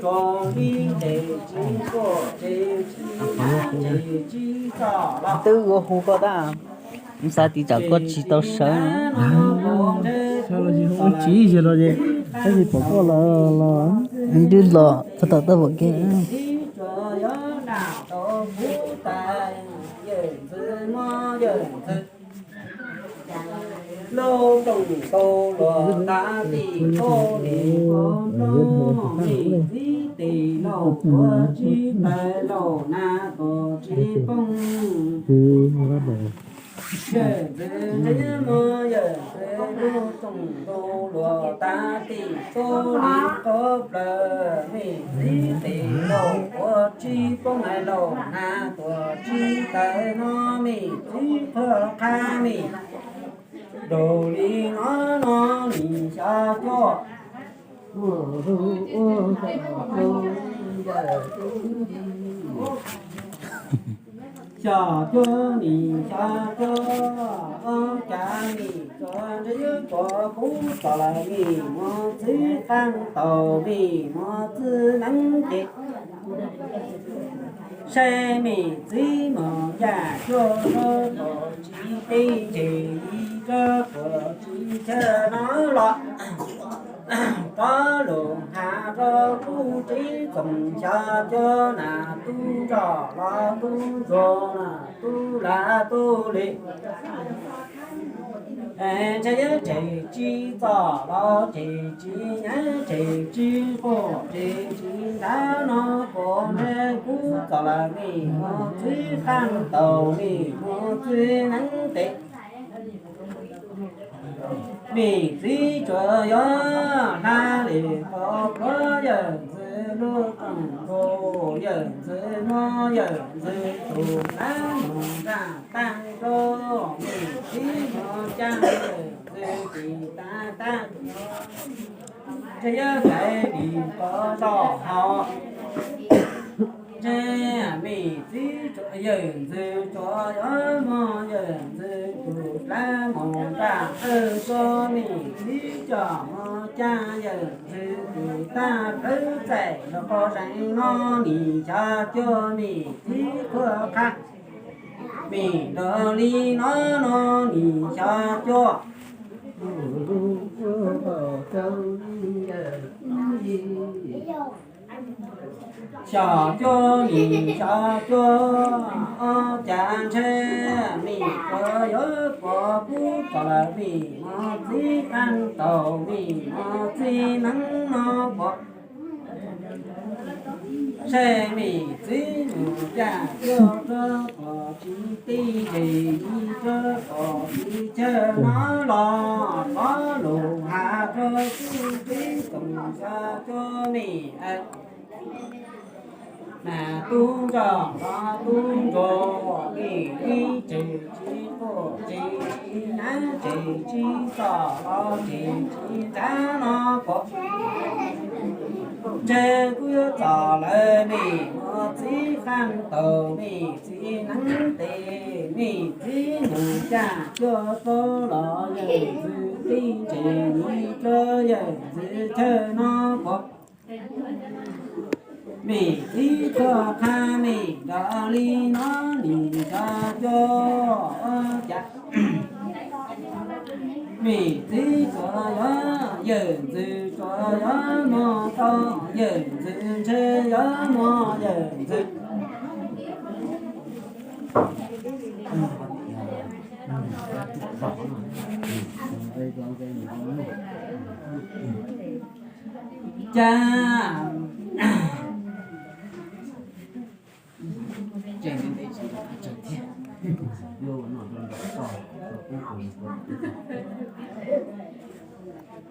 Tso li ces tsis tuaj ces tsis nab ces tsis txog los. Twb ua hu koj tab, kuv xav tias tsam koj tsis tau sawv no. Sawv los tsis hu ua tsis yog los ces tab sis pom koj los los twb los txog tom tab pom kev. Lub rooj tau luag tav tim koj li koj nrog mej txiv tes lauj, puav tsis tawg lauj, nas tuag tsis poob. Yawm ntxwv ntshe muaj yawm ntxwv lub rooj tau luag tav tim koj li koj plaws, mej txiv tes lauj, puav tsis poob lauj, nas tuag tsis tawg no, mej txiv qhuab qha mej. Raws li no no nim xyov cuab, xyov cuab nim xyov cuab, ob cas nim tsuav ntshe yuav tsuav kub txom lawm, mej muab txiv qeej taus, mej muab txiv neeb ces saib mej txiv mus yaj cuab rau kom tsis teb ntseg, rau kom tsis chaw no los rov lug has rau kuv txiv txoos xyov cuab, nas tub nroj los tub ntsuag, nas tub lam tub li. Ntshe yuav tseg tsis txom los tseg tsis nyav, tseg tsis quaj tseg tsis ntav no, kuv ntshe kub txom lawm, mej muab txiv qeej taus, mej muab txiv neeb tes. Mej txiv tsuas yuav hla li qhov pluav, yawm ntxwv lub rooj nkaus, yawm ntxwv muab yawm ntxwv tus hlab mus nraj tag nrho, mej txiv mus caj yawm ntxwv tis tag tag nrho. Ntshe yuav hlais li qhov zog hauv. Ntshe mej txiv tsuas, yawm ntxwv tsuas yuav muab yawm ntxwv tus hlab mus nraj tag nrho, mej txiv coj mus caj yawm ntxwv tis tag plawv txaim los qhov zeeg no nim xyov cuab, mej txiv qhuab qha. Mej nrog li no no nim xyov cuab. Xyov cuab nim xyov cuab, ob cas ntshe mej tsuas yuav pov kub txom lawm, mej muab txiv qeej taus, mej muab txiv neeb no pov. Saib mej txiv mus yaj cuab rau kom tsis teb ntseg, rau kom tsis chaw no los rov lug has rau kuv txiv txoos xyov cuab, mej nas tub nroj los tub ntsuag, mej ib tseg tsis quaj tseg tsis nyav, tseg tsis txom los tseg tsis ntav no pov. Ntshe kub yuav txom lawm, mej muab txiv qeej taus, mej txiv neeb tes, mej txiv mus yaj cuab rau los yawm ntxwv teb ntseg, rau yawm ntxwv chaw no pov. Mej txiv qhuab qha, mej nrog li no nim xyov cuab, ob cas mej txiv tsuas yuav, yawm ntxwv tsuas yuav muab tau, yawm ntxwv ntshe yuav muab yawm ntxwv. Cas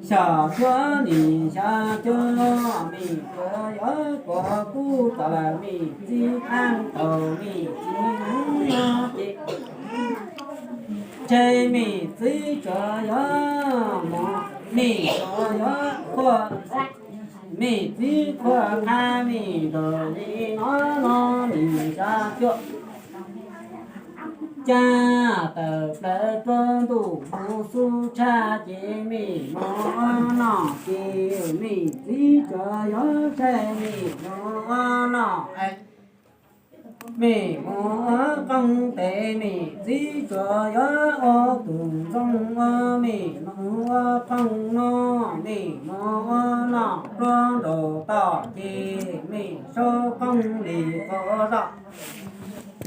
xyov cuab nim xyov cuab, mej tsuas yuav pov kub txom lawm, mej txiv qeej taus, mej txiv neeb no ces ntshe mej txiv tsuas yuav mus, mej tsuas yuav qhuab, mej txiv qhuab qha, mej nrog li no no nim xyov cuab. Caj tawm plaws rau ntuj mus xub tshaj ces mej mus noj ces mej txiv tsuas yuav saib mej mus noj. Mej mus ua qoob tes mej txiv tsuas yuav ua tus ntxoov ua mej mus ua qoob no, mej mus ua noj rau nraum toj ces mej sau qoob li qhov zoj.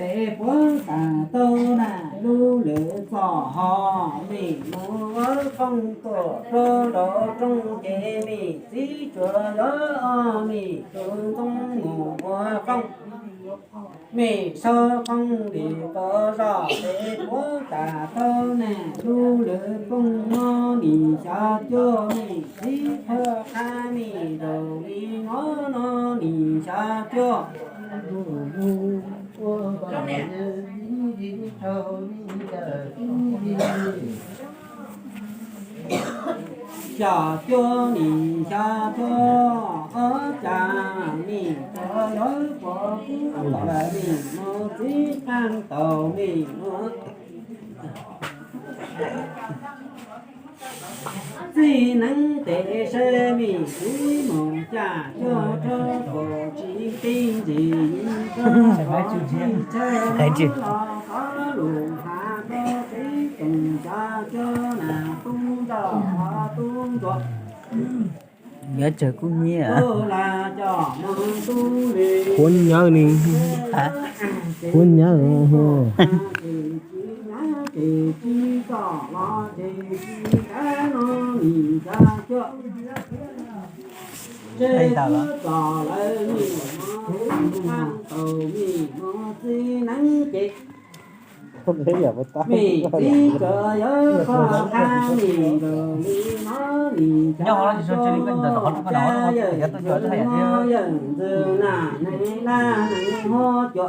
Tes puav tas tau naj lub lwm txoj hov, mej mus ua qoob tuaj rau nraum rooj ces mej txiv tsuas yuav mej tus ntxoov mus ua qoob. Mej sau qoob li qhov zoj tes puav tas tau naj lub lwm rooj no, nim xya cuaj mej txiv qhuab qha mej nraum li no no, nim xya cuaj. Xya cuaj nim xya cuaj, ob cas mej cov yuav pom kub lawm mej mus txiv qeej tau mej mus. Txij neeb tes saib mej txiv mus caj cuag rau kaum tsis tij ntsis, yim rau kaum tsis chaw no los qhov lus has rau txiv toom xya cuaj nas tub nroj qhov tub nroj. Yuav tsawg kub hnyiab. Ub, la coj mus tub li. Huab nyawb ni. Huab nyawb. Ces tsis txoj los ces tsis nrad no nim xya cuaj. Ntshe kuv txom lawm mej mus txiv qeej tau mej mus txiv neeb ces mej txiv tsuas yuav qhuab qha mej nraum li no, nim xya cuaj. Cas yawm ntxwv no yawm ntxwv na, neeg laj neeg huab cua.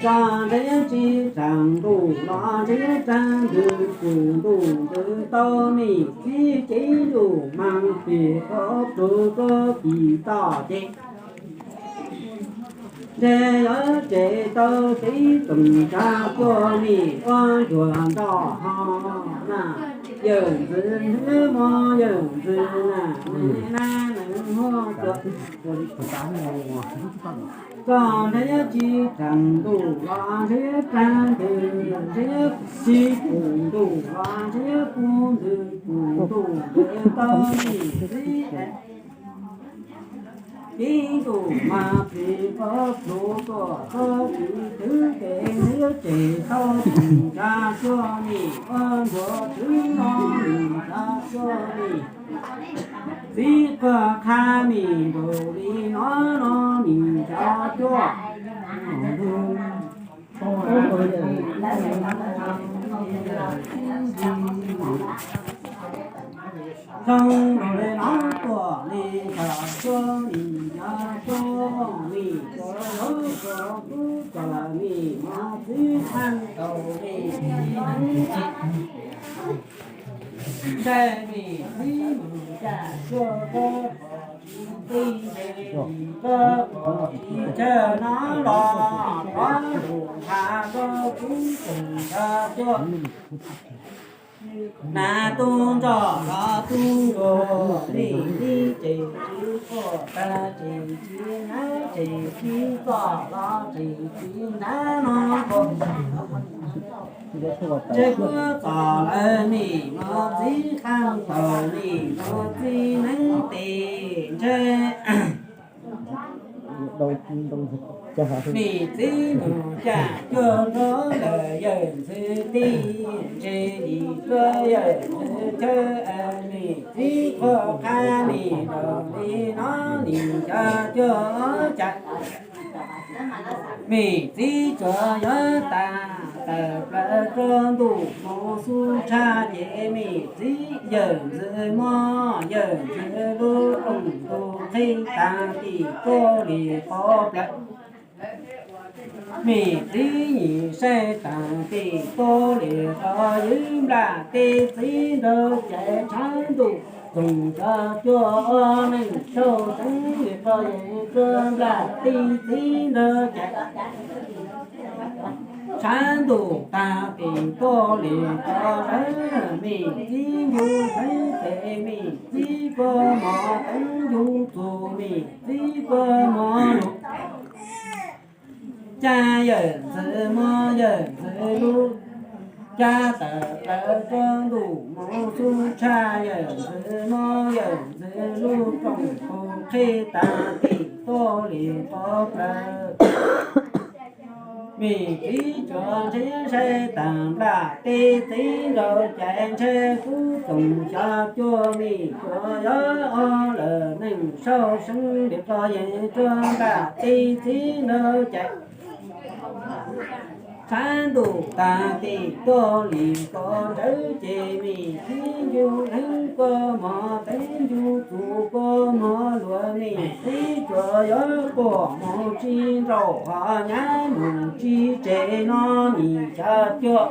Tso ntshe tsis tsaus ntuj los ntshe tsaus ntws, kuv ntuj ntxwv tau mej txiv cev ntuj mas pim qhov rug rau tim toj ces ntshe yuav tseg tau txiv toom xya cuaj mej ua ncuag nroj ho na. Yawm ntxwv hnub mo yawm ntxwv na, neeg laj neeg huab cua. Tso ntshe tsis tsaus ntuj los ntshe tsaus ntws, ntshe tsis kuv ntuj los ntshe kuv ntxwv, kuv ntuj ntxwv tau mej txiv cev ntuj mas pim qhov rug tuaj rau tim thwv tes, ntshe yuav tseg tau toom xya cuaj mej ua ncuag thwv no, nim xya cuaj mej txiv qhuab qha mej nraum li no no, nim xya cuaj. Zoo nraum li no tuaj li xya cuaj, nim xya cuaj, nim xya cuaj, kub txom lawm mej mus txiv qeej tau mej. Ntshe mej txiv mus caj cuag rau tij, ntshe yim rau kaum tsis chaw no los qhov lus has rau txiv toom xya cuaj. Nas tub nroj los tub nroj, mej txiv ces tsis quaj tag, ces tsis nab, ces tsis txoj los ces tsis nrad no ko. Ntshe kuv txom lawm mej mus txiv qeej tau mej mus txiv neeb tes, ntshe mej txiv mus caj cuag rau lawm yawm ntxwv tij, ntshe yim rau yawm ntxwv chaw, mej txiv qhuab qha mej nraum li no, nim xya cuaj, cas mej txiv tsuas yuav tas tawm plaws rau ntuj mus xub tshaj ces mej txiv yawm ntxwv muab yawm ntxwv lub rooj ntuj qhib tag tim tuaj li qhov plaws. Mej txiv yim saib tag tim tuaj li qhov ywv nplaj teb, txiv nrog caiv tshav ntuj txoog cov cuaj ua neej tshauj tseeb li qhov yees tsuag nplaj teb, txiv nrog caiv Tshav ntuj tag tim tuaj li tov rawv, mim txib ncu heev tes, mim txib kua mov teev ncu txus, mim txib kua mov lug. Caj yawm ntxwv mov yawm ntxwv lub, caj tawm plaws rau ntuj mus xub tshaj, yawm ntxwv mov yawm ntxwv lub rooj tus qhib tag tim tuaj li tov plaws. Mim txib tsuav ntshe saib tag nplaj teb, txib nraug cais ntshe kub txoos xyov cuaj, mim tsuav yog ob lawm neej sau seeb li qhov yeej rua nplaj teb, txib nraug cais. Tshav ntuj tag tim tuaj li kov ntsawv ces, mim txib ncu heev kua mov teev ncu txus, kua mov luag, mim txib tsuav yog quaj mus tsis nraum hov, nyab mus tsis tseg no, mim xyov cuaj.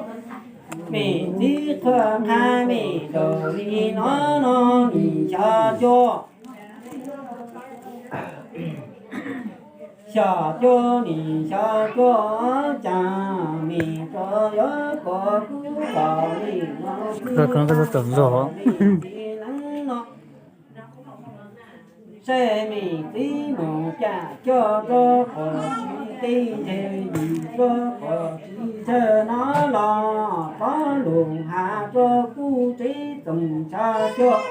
Mim txib qhua qha, mim nraug li no no, mim xyov cuaj. Xyov cuaj, mim xyov cuaj, cas mim tsuav yog kua kub txom li no, kub txom li no. Saib mim txib mus caj cuaj rau qhov tsis teb, ntshe yim rau qhov tsis chaw no los, pov lug has rau kuv teb txoos xyov cuaj.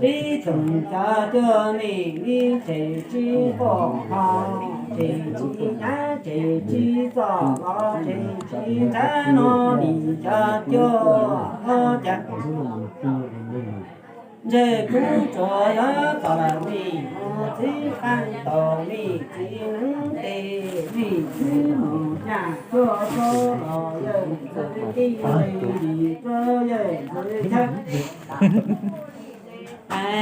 Teb txoos xyov cuaj, mim li tshem tsis pom hov, tshem tsis nyab, tshem tsis txom los, tshem tsis ntshav no, mim xyov cuaj, cas ntshe kuv tsuas yog txom lawm, mim mus txib qee tau, mim txiv neeb tes, mim txib mus caj cuaj rau los, yawm ntxwv tij li li rau yawm ntxwv chaw.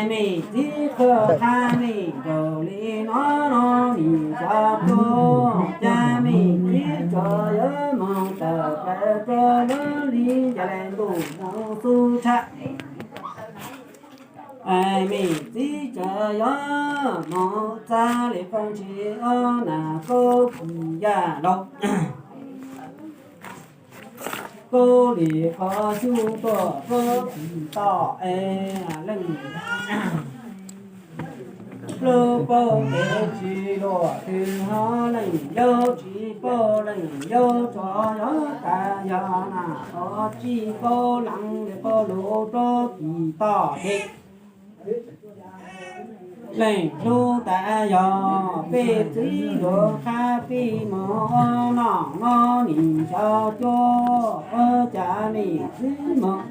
Mim txib qhua qha, mim nraug li no no, mim xyov cuaj, cas mim txib tsuav yog moog tawm plaws rau lub li, cas le ntuj mus xub tshaj. Mim txib tsuav yog moog txav li qoo tsis ob nas kaub kis yaj laug, kaub li qhov xyub tuaj rau tim toj es leej lub paub tes tsis luam twg, ho leej yau tsis paub leej yau tsuav yog tas yog nas qhov tsis paub leej li paub lug rau tim toj tes. Leej hlub tas yog peb txwv luag qha peb moog noj no, mim xyov cuaj, cas mim txwv moog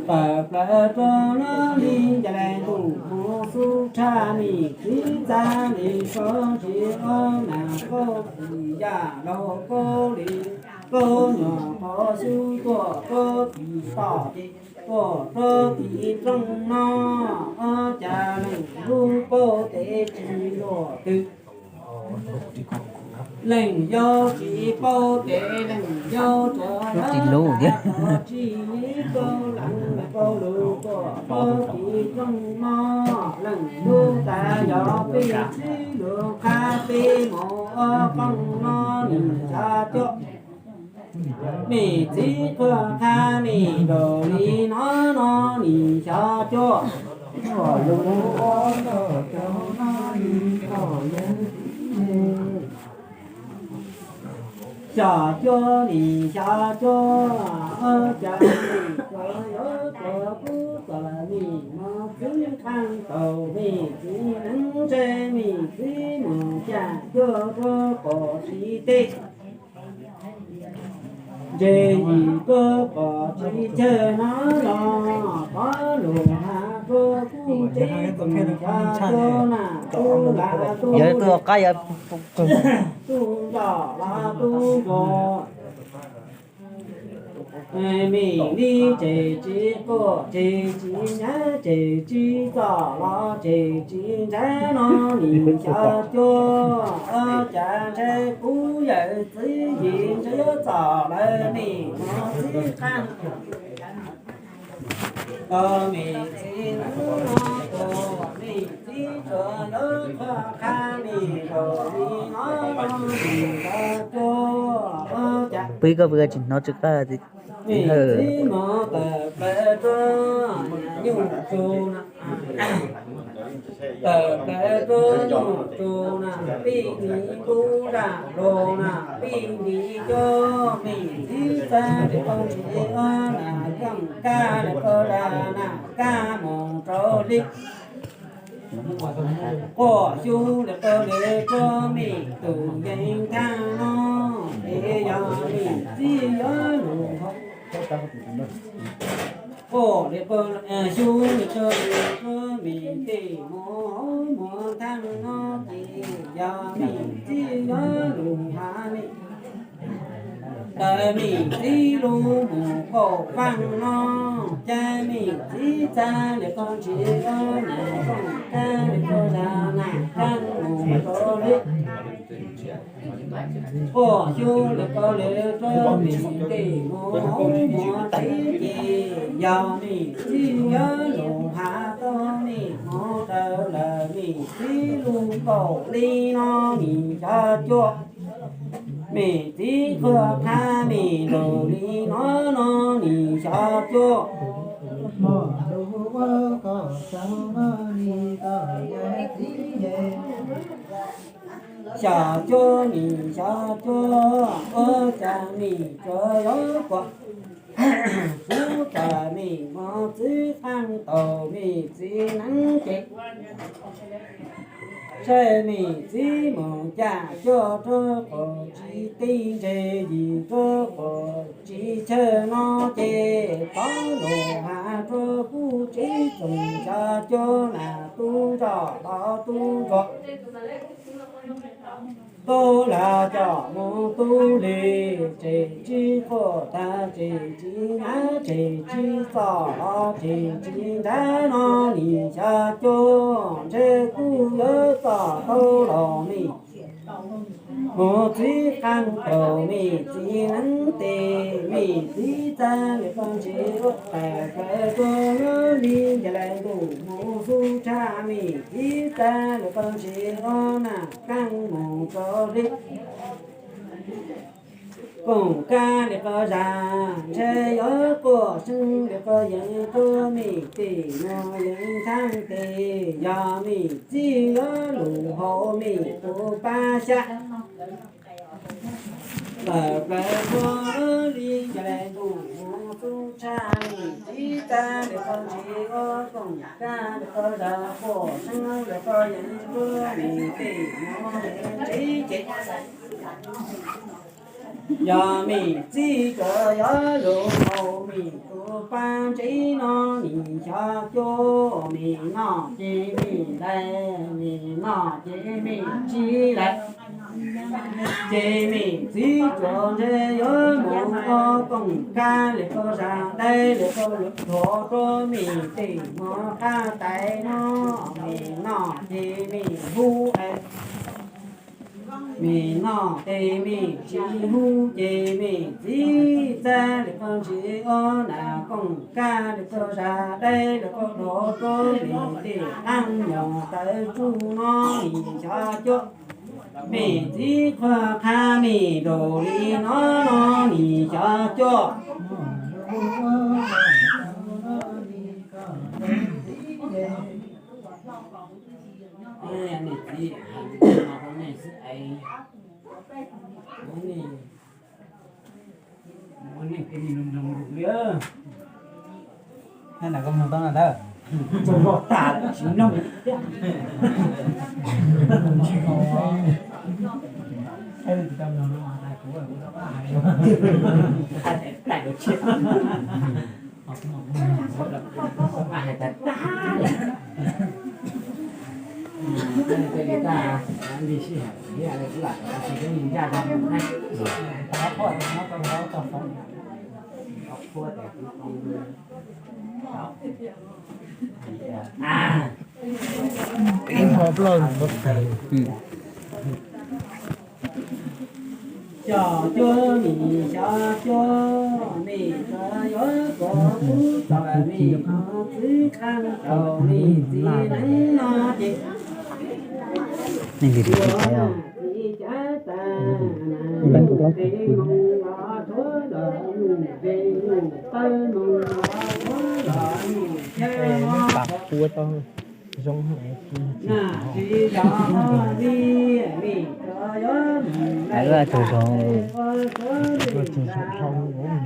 tawm plaws rau lub li, cas le ntuj mus xub tshaj, mim txib txav li qoo tsis ob nas kaub kis yaj laug, kaub li kaub nyuag qhov xyub tuaj rau tim toj tes, tuaj rau tim rooj no, cas leej lub paub tes tsis luam twg. Leej yau tsis paub tes leej yau tsuas yog tas tsis yig rau leej paub lug tuaj rau tim rooj no. Leej lub tas yog peb txwv luag qha peb moog ua qoob no, mim xyov cuaj. Mim txwv qhua qha, mim nraug li no no, mim xyov cuaj. Xyov cuaj, mim xyov cuaj, cas mim tsuas yog tsuas kub txom lawm, mim moog txwv qee tau, mim txiv neeb ntse, mim txwv moog caj cuaj rau qhov tsis teb. Ntse yim rau qhov tsis chaw no los, pov lug has rua kuv teb txoos xyov cuaj, nas tub lav tub, yog kuv qab yog tub nroj lav tub nrog. Mim li tshem tsis quaj, tshem tsis nyab, tshem tsis txom los, tshem tsis ntshav no, mim xyov cuaj, cas ntshe kuv yawm txwv yim ntshe yuav txom lawm, mim moog txwv qeej. Cov me txiv lub no, cov me txiv tsuas yuav qhuab qha me zaum li no, me txiv tsuas yuav cas. Pw koj pw tsis hnov tsis qab. Me txiv mov tawm plaws rau nyuj tsu na, tawm plaws rau nyuj tsu na, pij nti kub zaj lus na, pij nti coj me txiv txawj li koj tsis ua na, koj kaj li koj zaj na, kaj mus rau li. Quaj xyu li koj li rau me tus yeej thaj no, es yog me txiv yuav lus hauv. Quaj li koj xyu li koj li rau me tej mus hauv muag thaj no ces yog me txiv yuav lus hauv li. Ntawm me txiv lub mus kaum faaj no, cas me txiv txawj li koj tsis ua na, koj kaj li koj zaj na, kaj mus rau li. Quaj xyu li koj li rau me tej mus hauv muag txiv ces yog me txiv yuav lus hauv tau me mus rau lawm me txiv lub kaum li no nim xyov cuaj. Me txiv qhuab qha me lus li no no nim xyov cuaj. Xyov cuaj nim xyov cuaj, ua cas me tsuas yuav kuam. Kuv txawm me mos txwv qeej taus me txiv neeb ces, saib me txiv mus cas cuaj rau qhov tsis tij ntseg yim rau qhov tsis chaw no ces tov lus has rau kuv tsev txoos xyov cuaj na tub ntsoj los tub ntsuag. Tub los coj mus tub li, tseg tsis quaj tag tseg tsis nyab tseg tsis txom los tseg tsis nrag no nim xyov cuaj ntshe kuj yuav txom tau los me. Mus txiv qeej taus me txiv neeb tes, me txiv txawj li koj tsis ua, tawm plaws rau lub li ncav lais ntuj mus xub tshaj, me txiv txawj li koj tsis ua na, qeej mus rau li. Koom kab li koj zaj, ntshe yuav quaj seeb li koj yeej rau me tij no yeej thaaj tes, yog me txiv yuav lus hauv me tus pab xyab. Tawm plaws rau li ncav lais ntuj mus xub tshaj, me txiv txawj li koj tsis ua, koom kab li koj zaj, quaj seeb li koj yeej rau me tij no yeej tsis ces. Yog me txiv tsuas yuav lus hauv me tus pab ntsev no nim xyov cuaj, me noj ces me lais, me noj ces me tsis lais. Ces me txiv tsuas ntshe yuav mus ua koom kab li koj zaj, dai li koj lus thuam rau me tij mos qab tais no, me noj ces me hu es. Me noj ces me tsis hu ces me txiv txawj li koj tsis ua na, koom kab li koj zaj, dai li koj lus rau me tij qeej nyuag tawv tsuj no nim xyov cuaj. Me txiv qhuab qha me lus li no no nim xyov cuaj. Me txiv hais li no rau nej xwb es, nej, nej tej me noog noog li. Nab nram koj mloog tau na ntawd. Txog loj tas lawm tsis noog thiab. Hais tias tag lawm. Tej li taj li sij hawm thiab kuv lam tau tsis tau ncaj rau mus na. Ib hmo plaub hmo tas. Xyov cuaj nim xyov cuaj. Mej tsuas yuav pov kub txom mej tus txiv qab tau mej txiv neeb no ces, txiv cav tas, tes moos los rhuav los num, tes num taw moos los rhuav los num, chaw moos zoo, na tsis yog li, mej tsuas yuav mus lawm, tsuas mus lawm.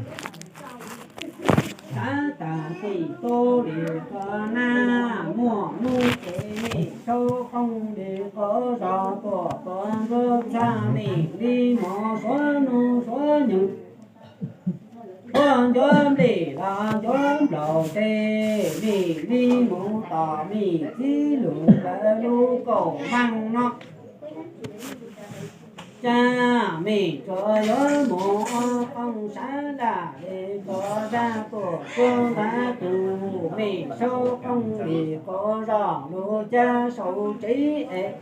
Xav tas txij tub li qhov nab, muaj hnub ces mej sau qoob li qhov zos, tuaj pov ntsuab txhab mej li mov, suav nuj suav nyoog, tuaj ncuav nplej los ncuav nplaum tes mej li mus tom mej txiv lug lawv lub kaum meej no. Cas mej tsuas yuav mus ua qoob sab laj li qhov zaj tuaj tsuag ntav tug, mej sau qoob li qhov zos lug cab sau tsev es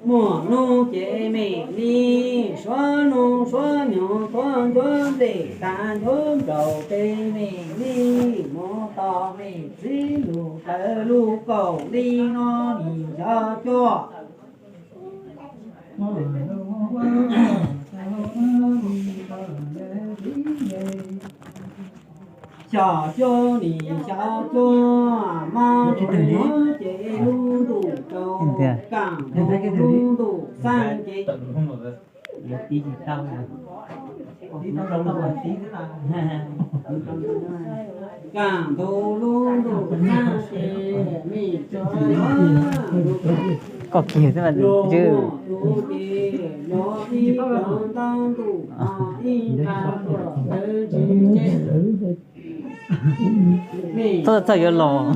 muaj nuj ces mej li suav nuj suav nyoog, tuaj ncuav nplej tas ncuav nplaum tes mej li mus tom mej txiv lug lawv lub kaum li no nim xyov cuaj. Xyov cuaj nim xyov cuaj, mob rau mob ces lub ntuj rau, kaam rau lub ntuj xaaj ces kaam ntug lub ntuj xaaj ces mej tsuas yuav, koj kiag xwb mas, los muaj tus ces los ib ploog ntaub ntuj, ho ib nqag tuaj tawv tsis tseg. Mej txhob txawj yuav los.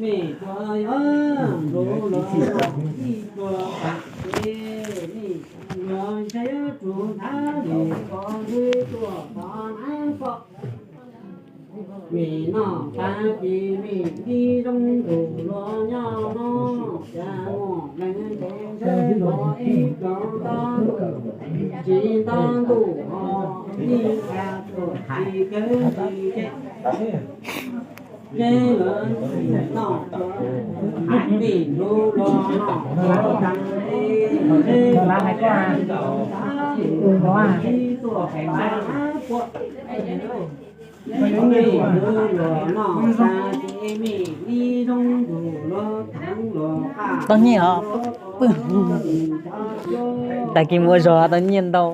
Mej tsuas yuav nrug los ib pluag tas ces mej yuav saib tug nthab li qhov ntwg tuaj tod nab poj. Mej noj tas ces mej li zoo nrug luag nyob no, cas muaj leej ntau ntawv los ib pluag ntaub ntuj, tsis ntaub ntuj ho ib nqag tuaj tsis kawg tsis ceg. Ces lawv noj, mej nrug luag noj tas ces mej li tuaj tod nab poj. Mej nrug luag noj tas ces mej li zoo nrug luag theev luag qaj. Tau nyiaj os, pw, tag kis mus ua zog tau nyiaj ntau.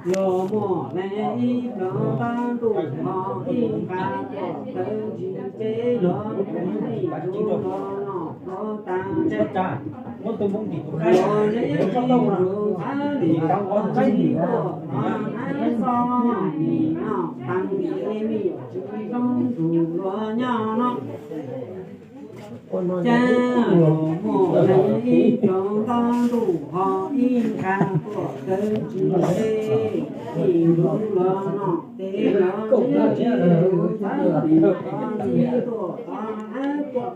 Los muaj leej ib pluag ntaub ntuj ho ib nqag tuaj tawv tsis tseg, los tus mej nrug luag noj luag tas ces, los zeb tsis nrug nthab li qhov ntwg tuaj tod nab xoj, mej noj tas ces mej tsis zoo nrug luag nyob no. Cas los muaj leej ib pluag ntaub ntuj ho ib nqag tuaj tawv tsis tseg, mej nrug luag noj tes los zeb tsis nrug nthab li qhov ntwg tuaj tod nab poj.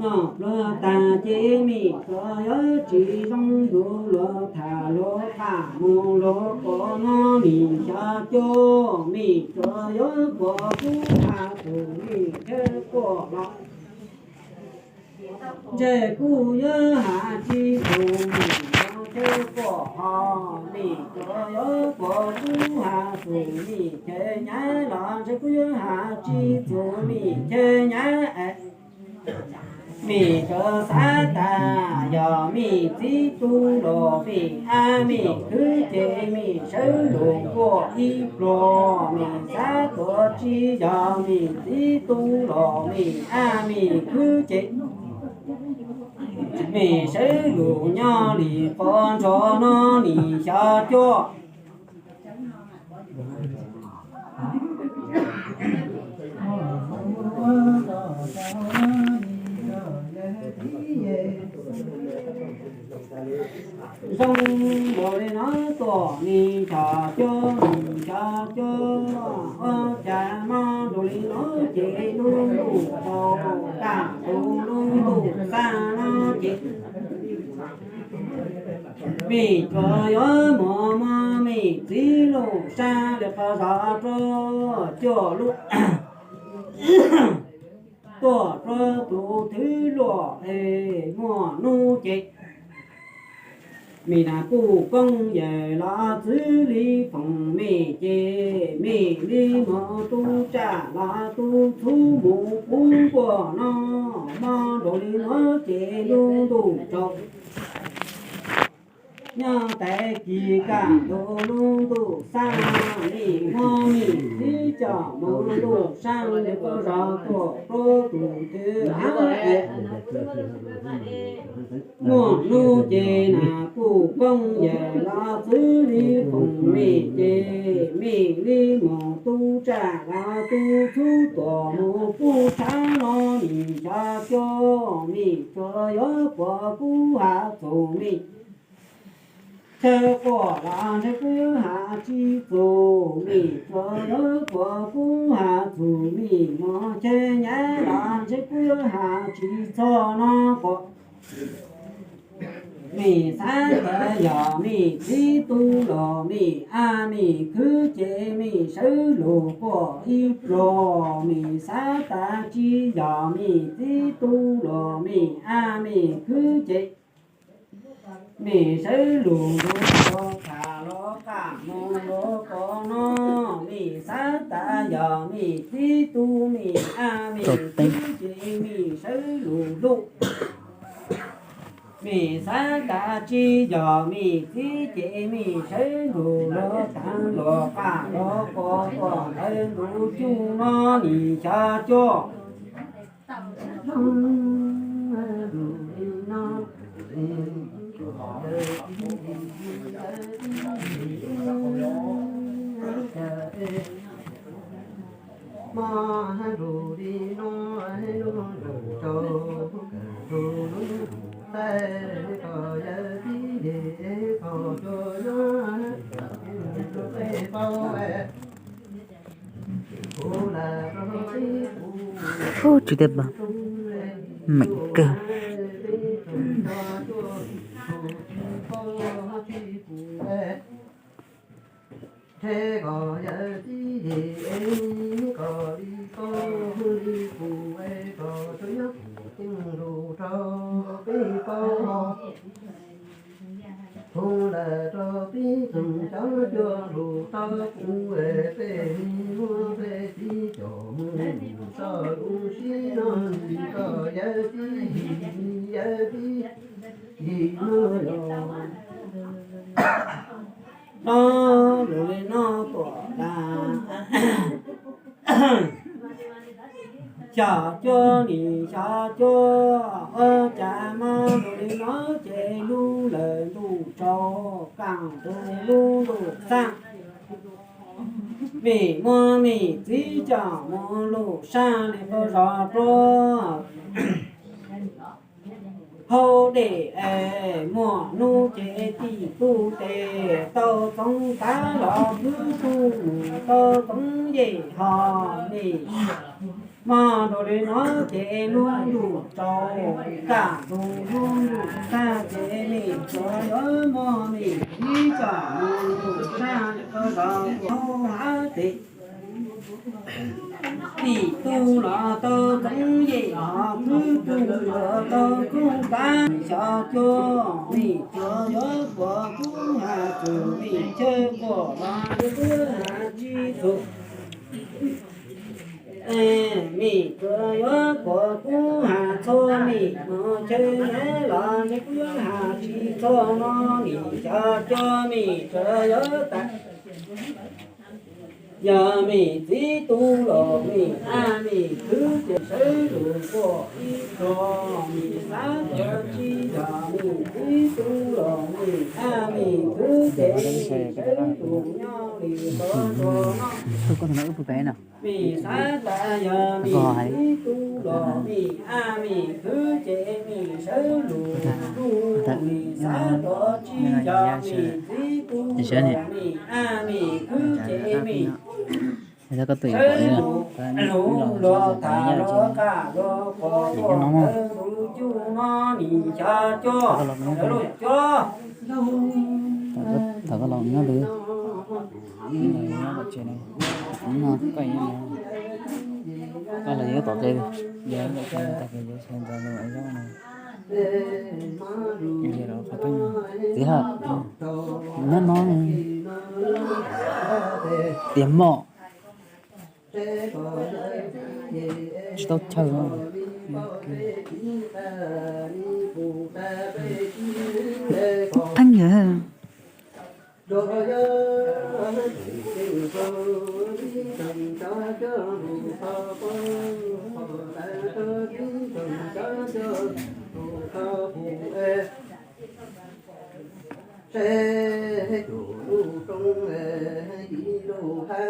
Noj pluag tas ces mej tsuas yuav tsis zoo nrug luag tham luag qaj mus luag pov no nim xyov cuaj, mej tsuas yuav pov kub has txug mej chaw quaj los. Ntshe kuj yuav has tsis txug mej chaw quaj ho, mej tsuas yuav pov kub has txug mej chaw nyav los ntshe kuj yuav has tsis txug mej chaw nyav. Mej tsuas xav tas yog mej txiv tub los mej ab mej khwv ces mej sawv lug quaj ib pluag, mej xav tuav tsis yog mej txiv tub los mej ab mej khwv ces mej sawv lug nyob li qhov nrho no nim xyov cuaj. Zoo nkaus li no tuaj nim xyov cuaj, nim xyov cuaj, ua cas mob nkaus li no ces lub ntuj tau, kaam tus lub ntuj xaaj no ces Mim tsuas yuav mus muab mim txiv lub sab li qhov zov rau cuaj lub, tuaj rau tus thwv luam es muaj hnub ces mim nas kuj koob yawm los txwv li foom mim ces mim li mus tu tsam los tu txhub mus pub nkuaj no, mob nraus li no ces lub ntuj tsaus. Nyob tais kis kaj ntug lub ntuj xaj, mim muab mim txiv coj mus lub sab li qhov zov tuaj rau tus thwv hav ias muaj hnub ces nas kuj koob yawm los txwv li foom mim ces mim li mus tu tsam los tu txhub tuaj mus pub tshav no, mim xyov cuag mim tsuas yuav puas kub hav txug mim chaw quaj los ntshe kuj yuav hav tsis txug, mim tsuas yuav puas kub hav txug mim mus chaw nyab los ntshe kuj yuav hav tsis txog no quas. Mim xav tas yog mim txiv tu los mim a mim khwv ces mim sawv lug quaj ib pluag, mim xav tas tsis yog mim txiv tu los mim a mim khwv ces mim sawv lug mus rau tham los qab mus rau qab no, mim xav tas yog mim txiv tu mim a mim khwv ces mim sawv lug lug. Mim xav tas tsis yog mim txiv ces mim sawv lug los tham los qab los qab quaj ntawd ntu cug no, mim xyov cuag Ub, tsw tiag pas, meem kawg. No, lus li no tuaj tas, xyov cuag nim xyov cuag ua cas mas lus li no ces lub lawm ntuj tsaus, kaj ntug lub ntuj xaj. Mim muab mim txiv coj mus lub sab li qhov zov rau hauv dej es muaj hnub ces tij tub tes tau txoov kav los khwv tub mus tau txoov yej ho mim. Mas nrog li no ces lub ntuj tsaus, kaj ntug lub ntuj tag ces mim tsuas yuav muab mim txiv coj mus lub sab li qhov zov rau hauv dej. Tij tub los tau txoov yej ho khwv tub los tau txoov kav, xyov cuag mim tsuas yuav puas kub has txug mim chaw quaj los ntshe kuj yuav has tsis txug. Mim tsuas yuav puas kub has txog mim mus chaw nyab los ntshe kuj yuav has tsis txog no, mim xyov cuag mim tsuas yuav tas. Yog mim txiv tub los mim a mim khwv ces sawv lug quaj ib pluag, mim xav tias tsis yog mim txiv tub los mim a mim khwv ces mim sawv lug nyob li qhov zov no. Mim xav tas yog mim txiv tub los mim a mim khwv ces mim sawv lug lug, mim xav tias tsis yog mim txiv tub los mim a mim khwv ces mim sawv lug lug los tham los qab los quaj quaj ntawd ntu cug no, mim xyov cuag, sawv lug cuag. Thaum koj los nyob twg? Nyob tom tsev no. Koj los yuav tom qe, yuav tom qe tag kis yuav sawv ntxov los zaub no. Txiv Haj, nyob no tias mom tsis tau chaw. Pheej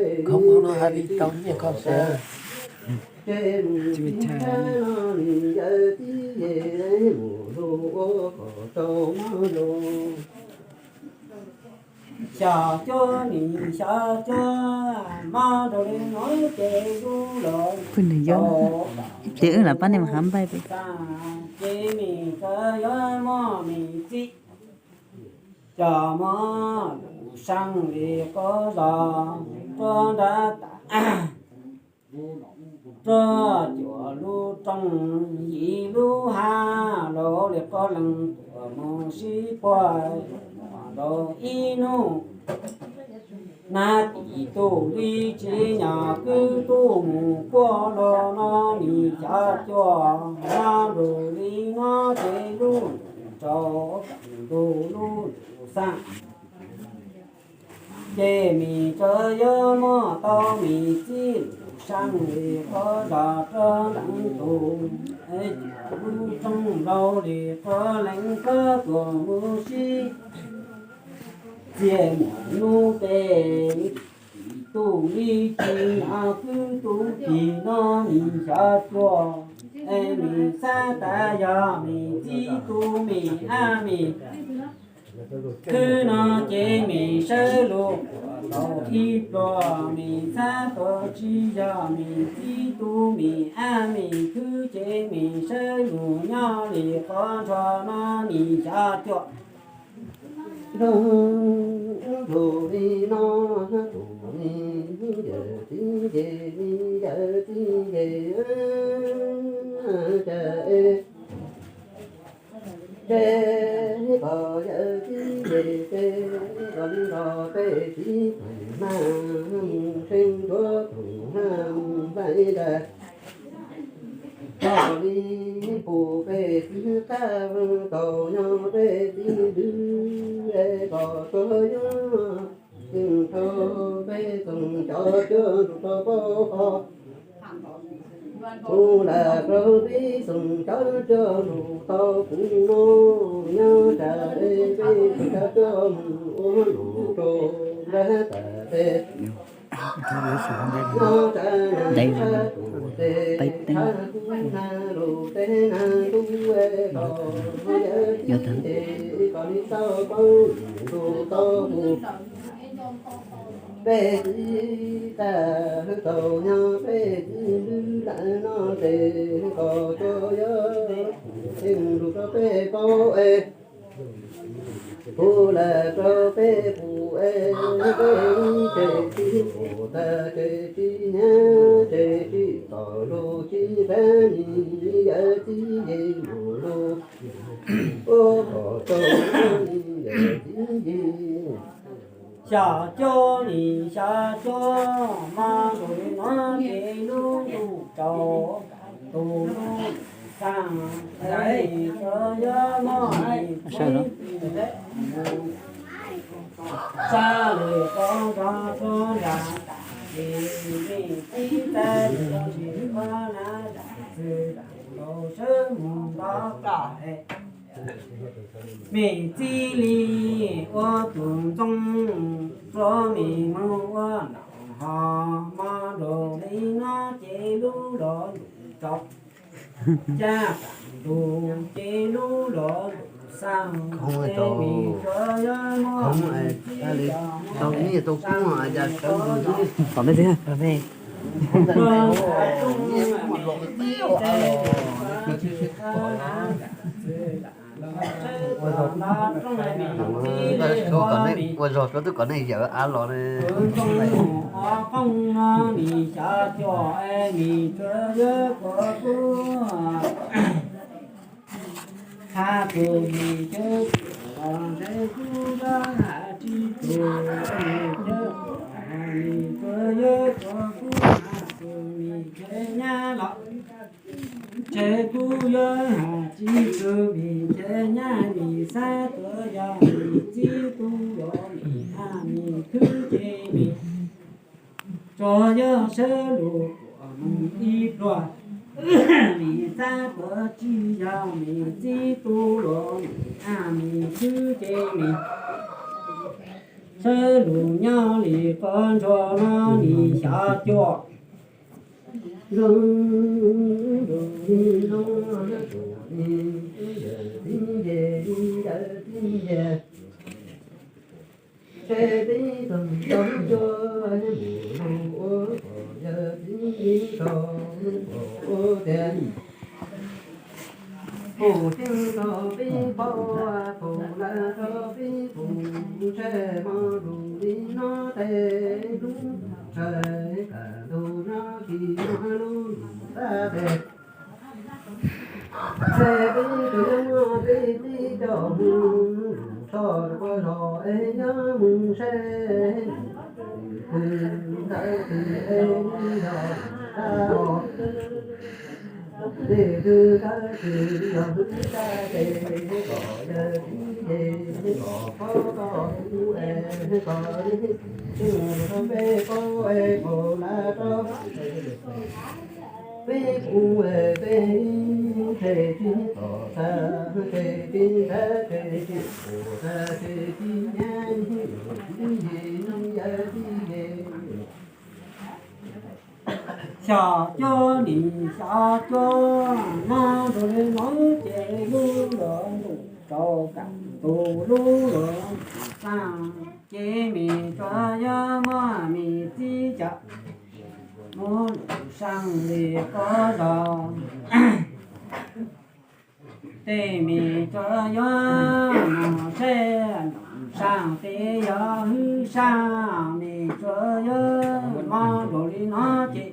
yog Koj mus no hais li tau nyiaj koj xwb. Xyom cuab nim xyom cuab, mob rau li no ces lub los pw nws yog tias wb lam pab nej mus hav npaij pem. Ces mim txawm yuav moj mim txib, cov moj lus seej li qub zos rau nrab tas. Rau cuam lub rooj yim lub hav, laus li qub leej tuam mus sib puag rau ib hnub. Nab tim tus li tsis nyog kwv tus mus puag los no nim xyom cuab, mob nrus li no ces lub nrau ntu lub ntu xaj. Ces mim txawm yuav moj tau mim txib lus seej li qub zos rau leej tus, es lub rooj laus li qub leej qub tuam mus sib txiag mus nub pem. Tus li tsis nyog kwv tus tis no nim xyom cuab, es mim xav tas yog mim txib tus mim ab mim khwb no ces mim sawv lus puag tau ib pluag, mim xav tas tsis yog mim txib tus mim ab mim khwb ces mim sawv lus nyob li qub nrho no nim xyom cuab. Nrog tus li no, tus li yawm txiv nce, li yawm txiv nce, cas es ces kom yawm txiv nce ces kom li nrog peb txiv tus hmab mus seev ncuav tus hmab mus hlais ntais. Kom li pum peb txiv qab, kom nyob peb txiv ntws, es kom tsuag yuav tseem rau peb txoos cov cuab nrug rau paub qhov. Kuv lam rau peb txoos cov cuab nrug tau kuv no, nyob tsam es peb txoos cov cuab mus ua noj rau nrab tas tes. Nyob tsam nrab tas tes, tshav kub nag lug teb nag ntub, es kom yawm txiv nce, kom li tau paub nrug tau kuv. Peb txiv tag tau nyob peb txiv ntws lawm no ces kom tsuag yuav tseem nrug rau peb paub es. Kuv lam rau peb pum es, peb tsev tsis pum tag, tsev tsis nyiam, tsev tsis txom lug tsis qab ni, yawm txiv nce mus lug, ua kom tau ni yawm txiv nce. Xyom cuab nim xyom cuab, mob nrug li no ces lub ntuj tsaus, tus lub xaj, txawm yuav mob nim txib, sab lug rau nrog rau nram tas ces, txib tas tsis ua na Mim txij li ua tus ntxoog, rua mim moog ua nraum hov, moog nraum li no ces lub los ntuj tsaus, caj qaam ntuj ces lub los ntuj xaa, ces mim tsuas yog muaj mim txij cov moog tau ib yam tau kub cas sawv ntws tom ntej thiab. Ua zog rua tub kom nej yawm av los ne. Ntxoog mus ua qoob no mim xya cuam, mim tsuas yog kuv kub has tus mim cawv cuam los ntshe kuj yog has tsib tug, mim cawv cuam, mim tsuas yog kuv kub has tus mim cawv nyab los ntshe kuj yog has tsib tug, mim cawv nyab, mim xav tuav yog mim txij tub los mim a mim khwb ces mim tsuas yog sawv lug kuam moog ib pluag. Mim xav tuav tsis yog mim txij tub los mim a mim khwb ces mim sawv lug nyob li qhov nrho no mim xya cuam. Zoo li no, tib nce, tib nce, tib nce, tib nce. Ntshe tib tug tau cuab mus lug ua kom yawg tib nce tau ua tias pum xyeej tau pib paub, pum lawm tau pib pum, ntshe moog lug li no tes lub ntsawg, kam ntug no kis no lub ntuj xab tes. Ntshe peb tus yuav muaj peb tib co mus txog rau puag zog es yuav mus seb twg ntawd twg es yog sab os, twg ntawd twg yog hwj sab ces kom yawg tib nce kom paub tau kuv es kom tib nce rau peb paub es pum lawm rau peb pum es peb ntshe tsis tom xav, ntshe tsis xav, ntshe tsis pum xav, ntshe tsis nyab, yawg tib nce, yawg tib nce. Xya cuab nim xya cuab, moog rau li no ces lub los ntuj tsaus, kam ntug lub los ntuj xaa, ces mim tsuas yog muaj mim txij cov moog lug saab li qhov zog. Ces mim tsuas yog moog seb nraum saab ces yog hwj saab, mim tsuas yog moog rau li no ces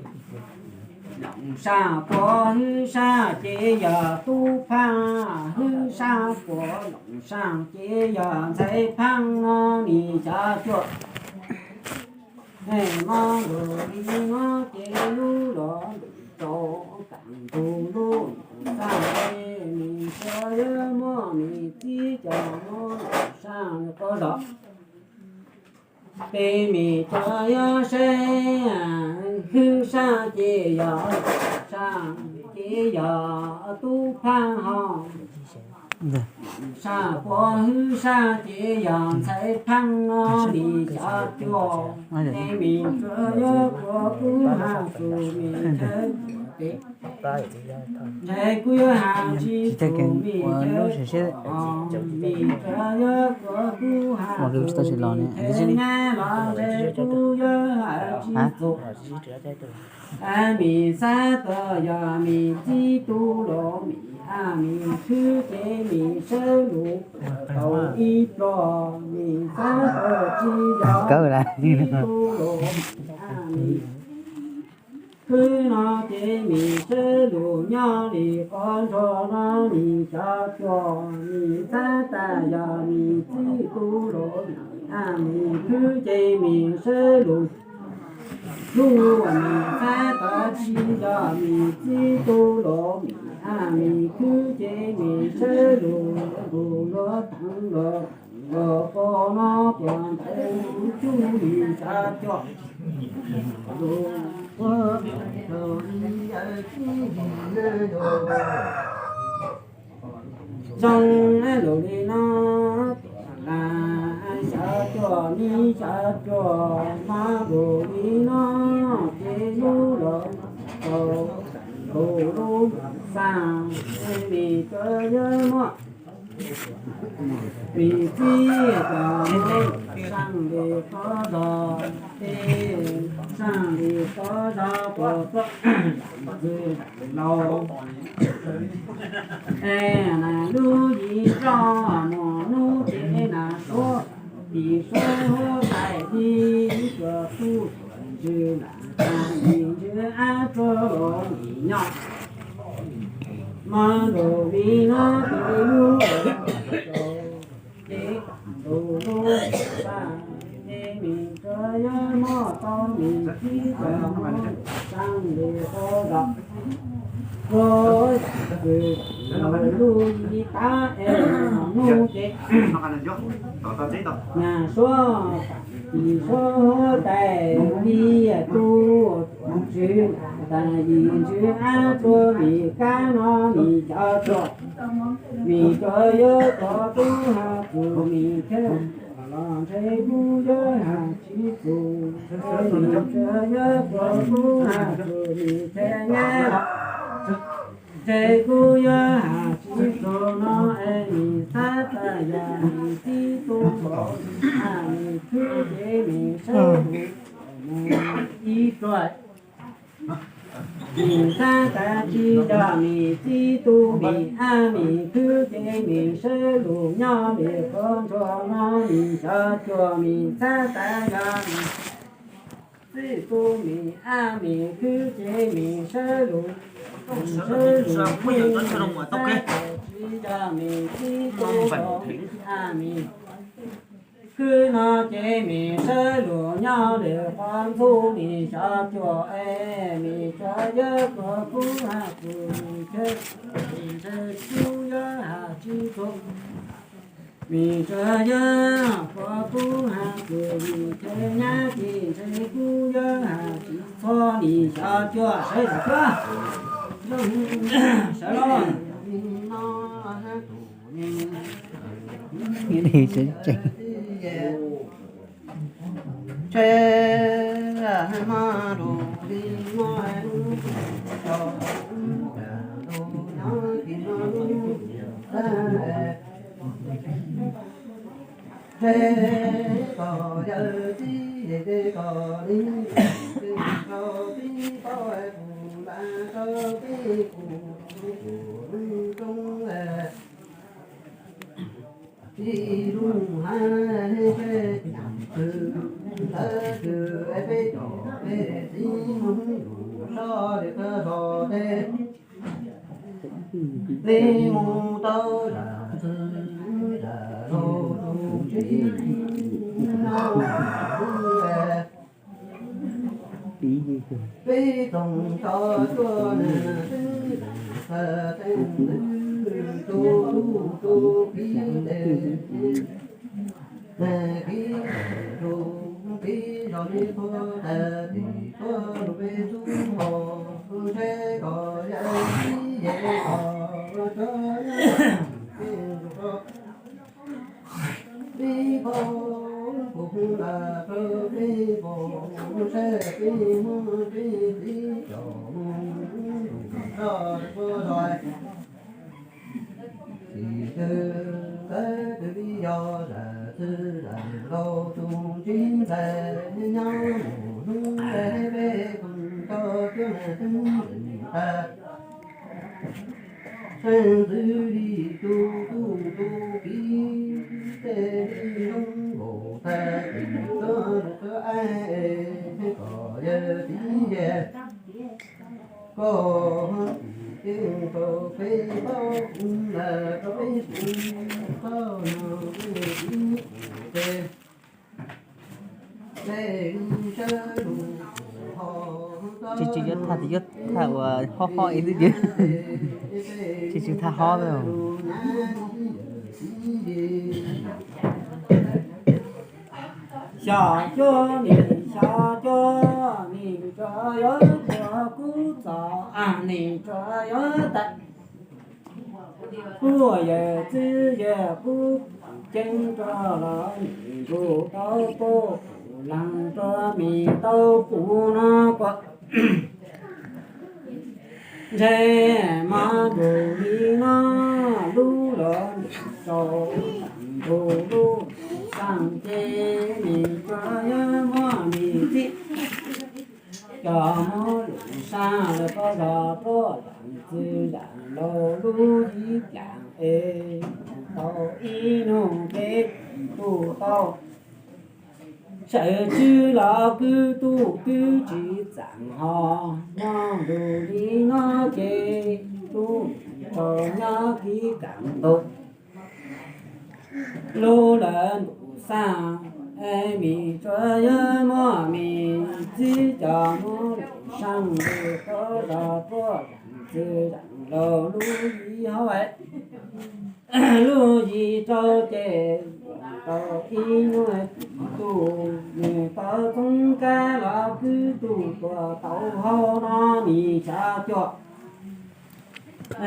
nraum saab puag hwj saab ces yog tub phaab, hwj saab puag nraum saab ces yog ntxhais phaab no mim xya cuab. Moog rau li no ces lub los ntuj tsaus, kam ntug lub ntuj xaa, mim tsuas yog muaj mim txij cov moog nraum saab li qhov zog. Ces mim tsuas yog seb hwj saab ces yog saab, ces yog tub phaab hov. Saab puag hwj saab ces yog ntxhais phaab no mim xya cuab. Ces mim tsuas yog kuv kub has tus mim txhais, ntshe kuj yog has tsib tus mim txhais, mim tsuas yog kuv kub has tus mim txhais nyab los ntshe kuj yog has tsib tus. Mim xav tuav yog mim txij tub los mim a mim khwb ces mim sawv lug tau ib pluag, mim xav tuav tsis yog txij tub los mim a mim khwb no ces mim sawv lug nyob li qhov nrho no mim xya cuab, mim xav tas yog mim txij tub los mim a mim khwb ces mim sawv lug lug, mim xav tuav tsis yog mim txij tub los mim a mim khwb ces mim sawv lug lug luag thav los los qhov no tuav ntawv tub mim xya cuab. Zoo lus li no, lam xyov cuag mi xyov cuag mas lus li no, ces lub los tau tus lub xaj, mi tsuas yog muaj mi txib cov lub xaj li qhov zog, tej xaj li qhov zog puas txawj ntxwv laus. Es lub yim zoj mus hnub ces nas suab, yim suab huab tais li, tsuas tub ntxwv lam tas yim ntxwv ab tsuag los yim nyob. Mas lus li no ces lub ces tus lub xaj, ces mi tsuas yog muaj tau mi txib cov lub xaj li qhov zog. Lub xaj lus lub yim tab es hnub ces nas suab, yim suab huab tais li, tub ntxwv tas yim ntxwv ab tsuag li kab no li xyov cuag. Mi tsuas yog cov tub has txug mi thiab, los ntshe kuj yog has tsis txug, mi tsuas yog cov tub has txug mi thiab nyab, ntshe kuj yog has tsis txug no es mi xav tas yog mi txib tub npaum, a mi khwb ces mi sawv mus ib ruam. Mi xav tas tsis yog mi txib tub mi, a mi khwb ces mi sawv lus nyob li qhov ntsuag no li xyov cuag. Mi xav tas yog mi txib tub mi, a mi khwb ces mi sawv lus, sawv lus, mi xav tas tsis yog mi txib tub npaum, a mi khwb no ces mi sawv lus nyob li qhov ntxhuv li xyov cuag. Es mi tsuas yog cov tub has txug mi thiab, ntshe kuj yog has tsis txug. Mi tsuas yog cov tub has txug mi thiab nyab, ces ntshe kuj yog has tsis txug li xyov cuag. Sawv los, sawv los. Tsev mas lus li no, nyob kis no lub tag, ntshe kom yawm txiv es kom li, ces rau tib pob kuv npaj rau tib kuv, kuv lub roob ib lub hav, peb tsis tw, ntawd tw, peb cov peb txiv mus lus soj li qab zos tej. Peb mus tau zam txwv zam laus tus tsis no, peb txoos tso cuaj na, twb txawj teeb ntws tus tub tus kiv tes, kiv tes tus kiv zos li qhua tas tim tuaj lus peb txub hos, ntshe kom yawm txiv es kom tso peb zus rau peb pog, kuv hu ntas rau peb pog, saib peb muab peb txiv coj mus lus soj rau zos. Tsis twv txawv twv li yog zam txwv zam laus tus tsis ntxhais, nyob mus hnub peb peb koom tau cuab neeg xeeb ntxwv tas. Xeeb ntxwv li tus tub tus kiv, tej li zoo nkaus tag tim txoj lus txoj aib, kom yawm txiv es koj tim tej rau peb paub, kuv ntas rau peb kuv txhob nug peb txiv kuv tes. Tsis tsis yuav tham, tsis yuav tham uas hob hob ib xwb ces tsis tsis tham hob na. Xyov cuab li xyov Cov coj nim tsuas yuav puag kub txos, nim tsuas yuav tas puag yawm txiv yawm kub ceeb rau los nim ntuj tau puag lees rau mis tau puv no puag. Ntshe mas ntus li no lub los ntuj tsaus, ntuj lub xaas ces nim tsuas yuav muab mis txib coj mus lub xaas lawm rau zos tuaj zam txwv zam laus lub yim plaas es tau ib hnub ces tus tau sawv tswv los kwv tuaj kwv tsis txaam ho, nyob ntus li no ces lub tsaus nyob kiv kam ntuj lub lawm ntuj xaas, es mis tsuas yuav muab mis txib coj mus lub xaas lawm rau zos tuaj zam txwv zam laus lub yim hauv lub yim rau ces tau ib hnub tus nws tau txoov kab los kwv tus tuaj tau hauv no mis xya cuaj.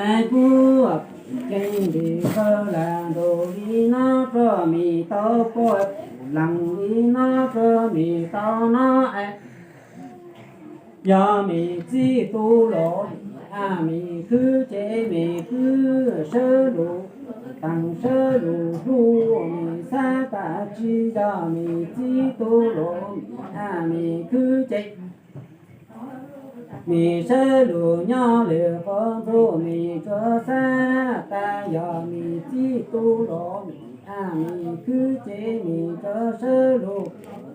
Es puag ceeb li qhov lam ntuj li no rau mis tau puag, lees li no rau mis tau no es yog mis txib tus los mis a mis khwv ces mis khwv sawv lus, teem sawv lus hlub mis xav tas tsis yog mis txib tus los mis a mis khwv ces mis sawv lus nyob lwm qhov ntxuj mis tsuas xav tas yog mis txib tus los mis a mis khwv ces mis tsuas sawv lus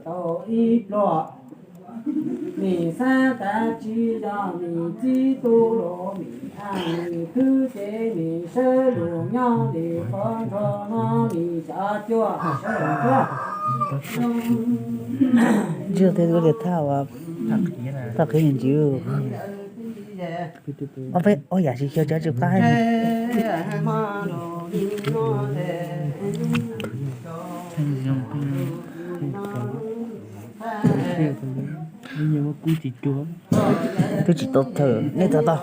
tau ib pluag. Mis xav tas tsis yog mis txib tus los mis a mis khwv ces mis sawv lus nyob li qhov nrho no mis xya cuaj sawv lus cuaj. Ntsia tej lub tias thaj uas thaj qhib ntsis. Ob peb ob yam tsis xyaw tsis qab. Twb tsis tau thawm nej txog tau.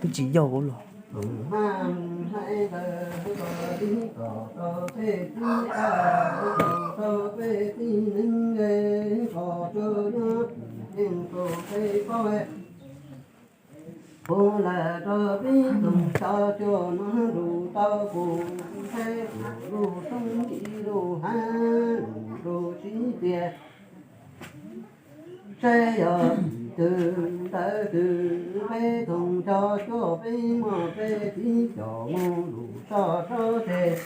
Twb tsis yog los. Kuv lam rau peb tus xyov cuaj no lus tau kuv ntshe kuv lub xyoo ib lub hav lus lus sib tias seb yog twg ntawd twg peb tus xyov cuaj peb muaj peb txiv coj mus lus soj soj ces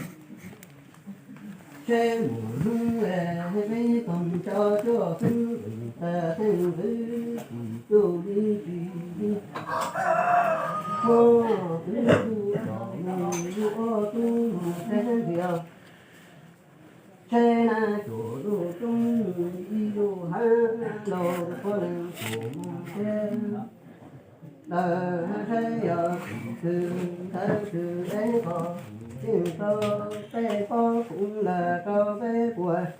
seb mus hnub peb tus xyov cuaj xwb tas theej xwb tsis cuj li tsis muaj twb tub coj mus lub ob tub mus teb ntiag. Seb na cuj lub xyoo ib lub hav los koj leej kuv mus teb lawm seb yog twg ntawd twg es koj yeej tau peb pob kuv lam rau peb puas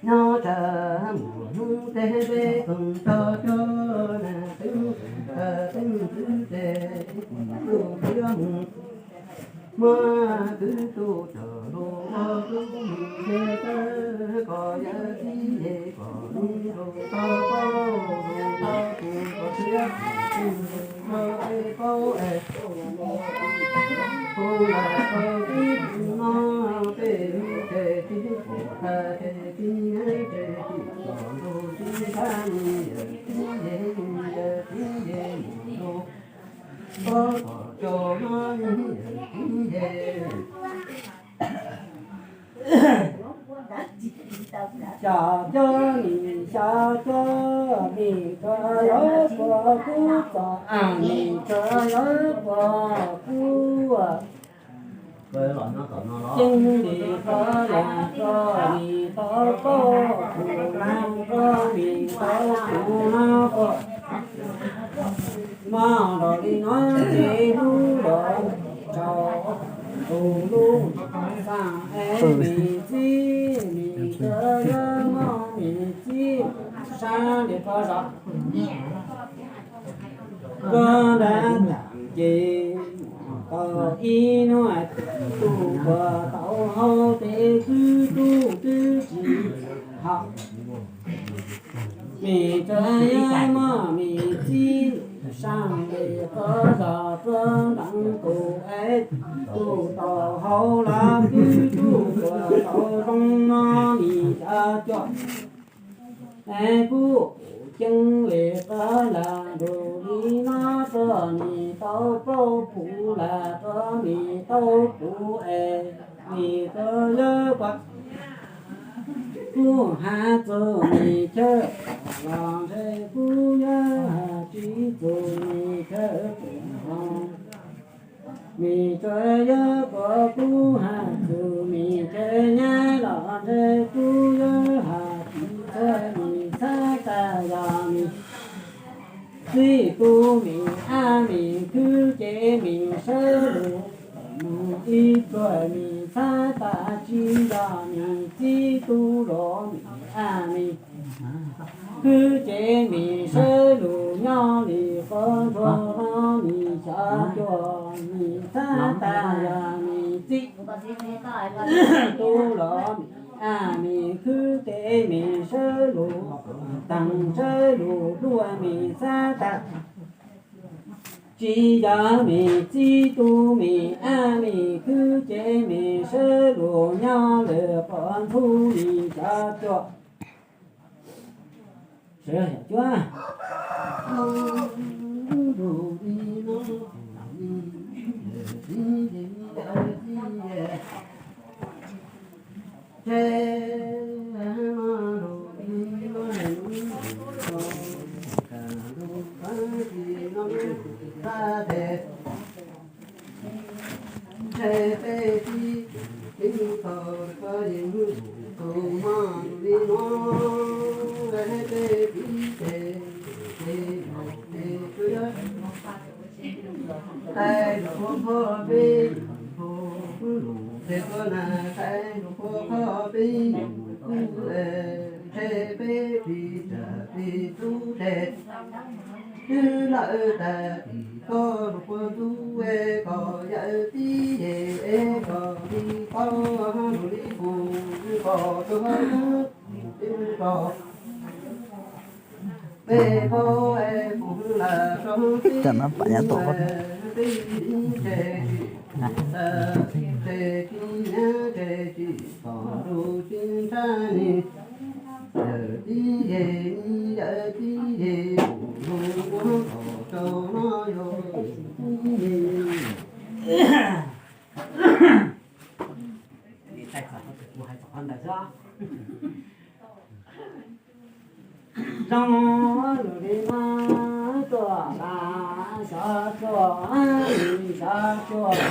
nyob tsam mus hnub teb peb tus xyov cuaj na twb tas teeb xwb ces kuv tub khiav mus muab twb tub coj lus ob tub mus teb tawb koj yawm txiv es koj lub lus tau paub lus tau kuv koj khiav mus twb mus rau peb paub es kuv lam rau peb tus no peb lub tsev tib pom tas tsev tib tsev tib tom ntuj tib thab ni yawm txiv es yawm txiv es mus lus pob tom tso no ni yawm txiv es xya cuaj nim xya cuaj nim tsuas yuav puag kub txos a nim tsuas yuav puag kub ceeb lim qhov lam rau nim tau paub kuv lam rau nim tau kuv no puag. Mas nrog li no ces hnub los tsaus Mim txib, mim txawv yawg muaj mim txib, sab li qhov zos. Koj nrab tas ces tau ib hnub, tus puas tau hau tes twb tub twb tsis haum. Mim txawv yawg muaj mim txib, sab li qhov zos txawv ntees tus es tus tau hau los twb tub puas tau zoo no nim xya cuaj. Es kuv ceeb li qhov lam nrug li no rau nim tau plaub puv lam rau nim tau puv es nim txawv yawg puas kuv has txug nim chaw los ntshe kuv yawg has tsis txug nim chaw pem ho. Mim txawv yawg puas kuv has txug nim chaw nyab los ntshe kuv yawg has tsis txug nim xav tas yog nim txib tub mim ab mim khwb cev mim sawv lug mus ib pluag mim xav tas tsis yog nim txib tub los mim ab mim khwb cev mim sawv lug nyob li qhov ntsua no nim xya cuaj mim xav tas yog nim txib tub los mim ab mim khwb cev mim sawv lug tees sawv lug dua mim xav tas tsis yog mim txib tub mim ab mim khwb cev mim sawv lug nyob lawm qhov ntxhub nim xya cuaj. Sawv cuab. Ntshe peb tib tib tau koj yeej tus hmo li no, ntshe peb tib ces ces ces kuj yog qai lus qhuav qhov peb lus, ces koj na qai lus qhuav qhov peb lus kuj ntshe peb tib tsam peb tub ces twb lawm tas tim koj lus qhuav tub es kom yawm tib yes es kom li paub lus li pum kom rau hauv tib kom peb paub es pum lawm rau tib pum peb tib ces tsis tas ces tsis nyiam ces tsis kom rau tsis ntshai ni. Yawm tib yes ni yawm tib yes pum lus qhuav kom rau no yog tib yes. Zoo lus li no tuaj las xyov cuaj, xyov cuaj,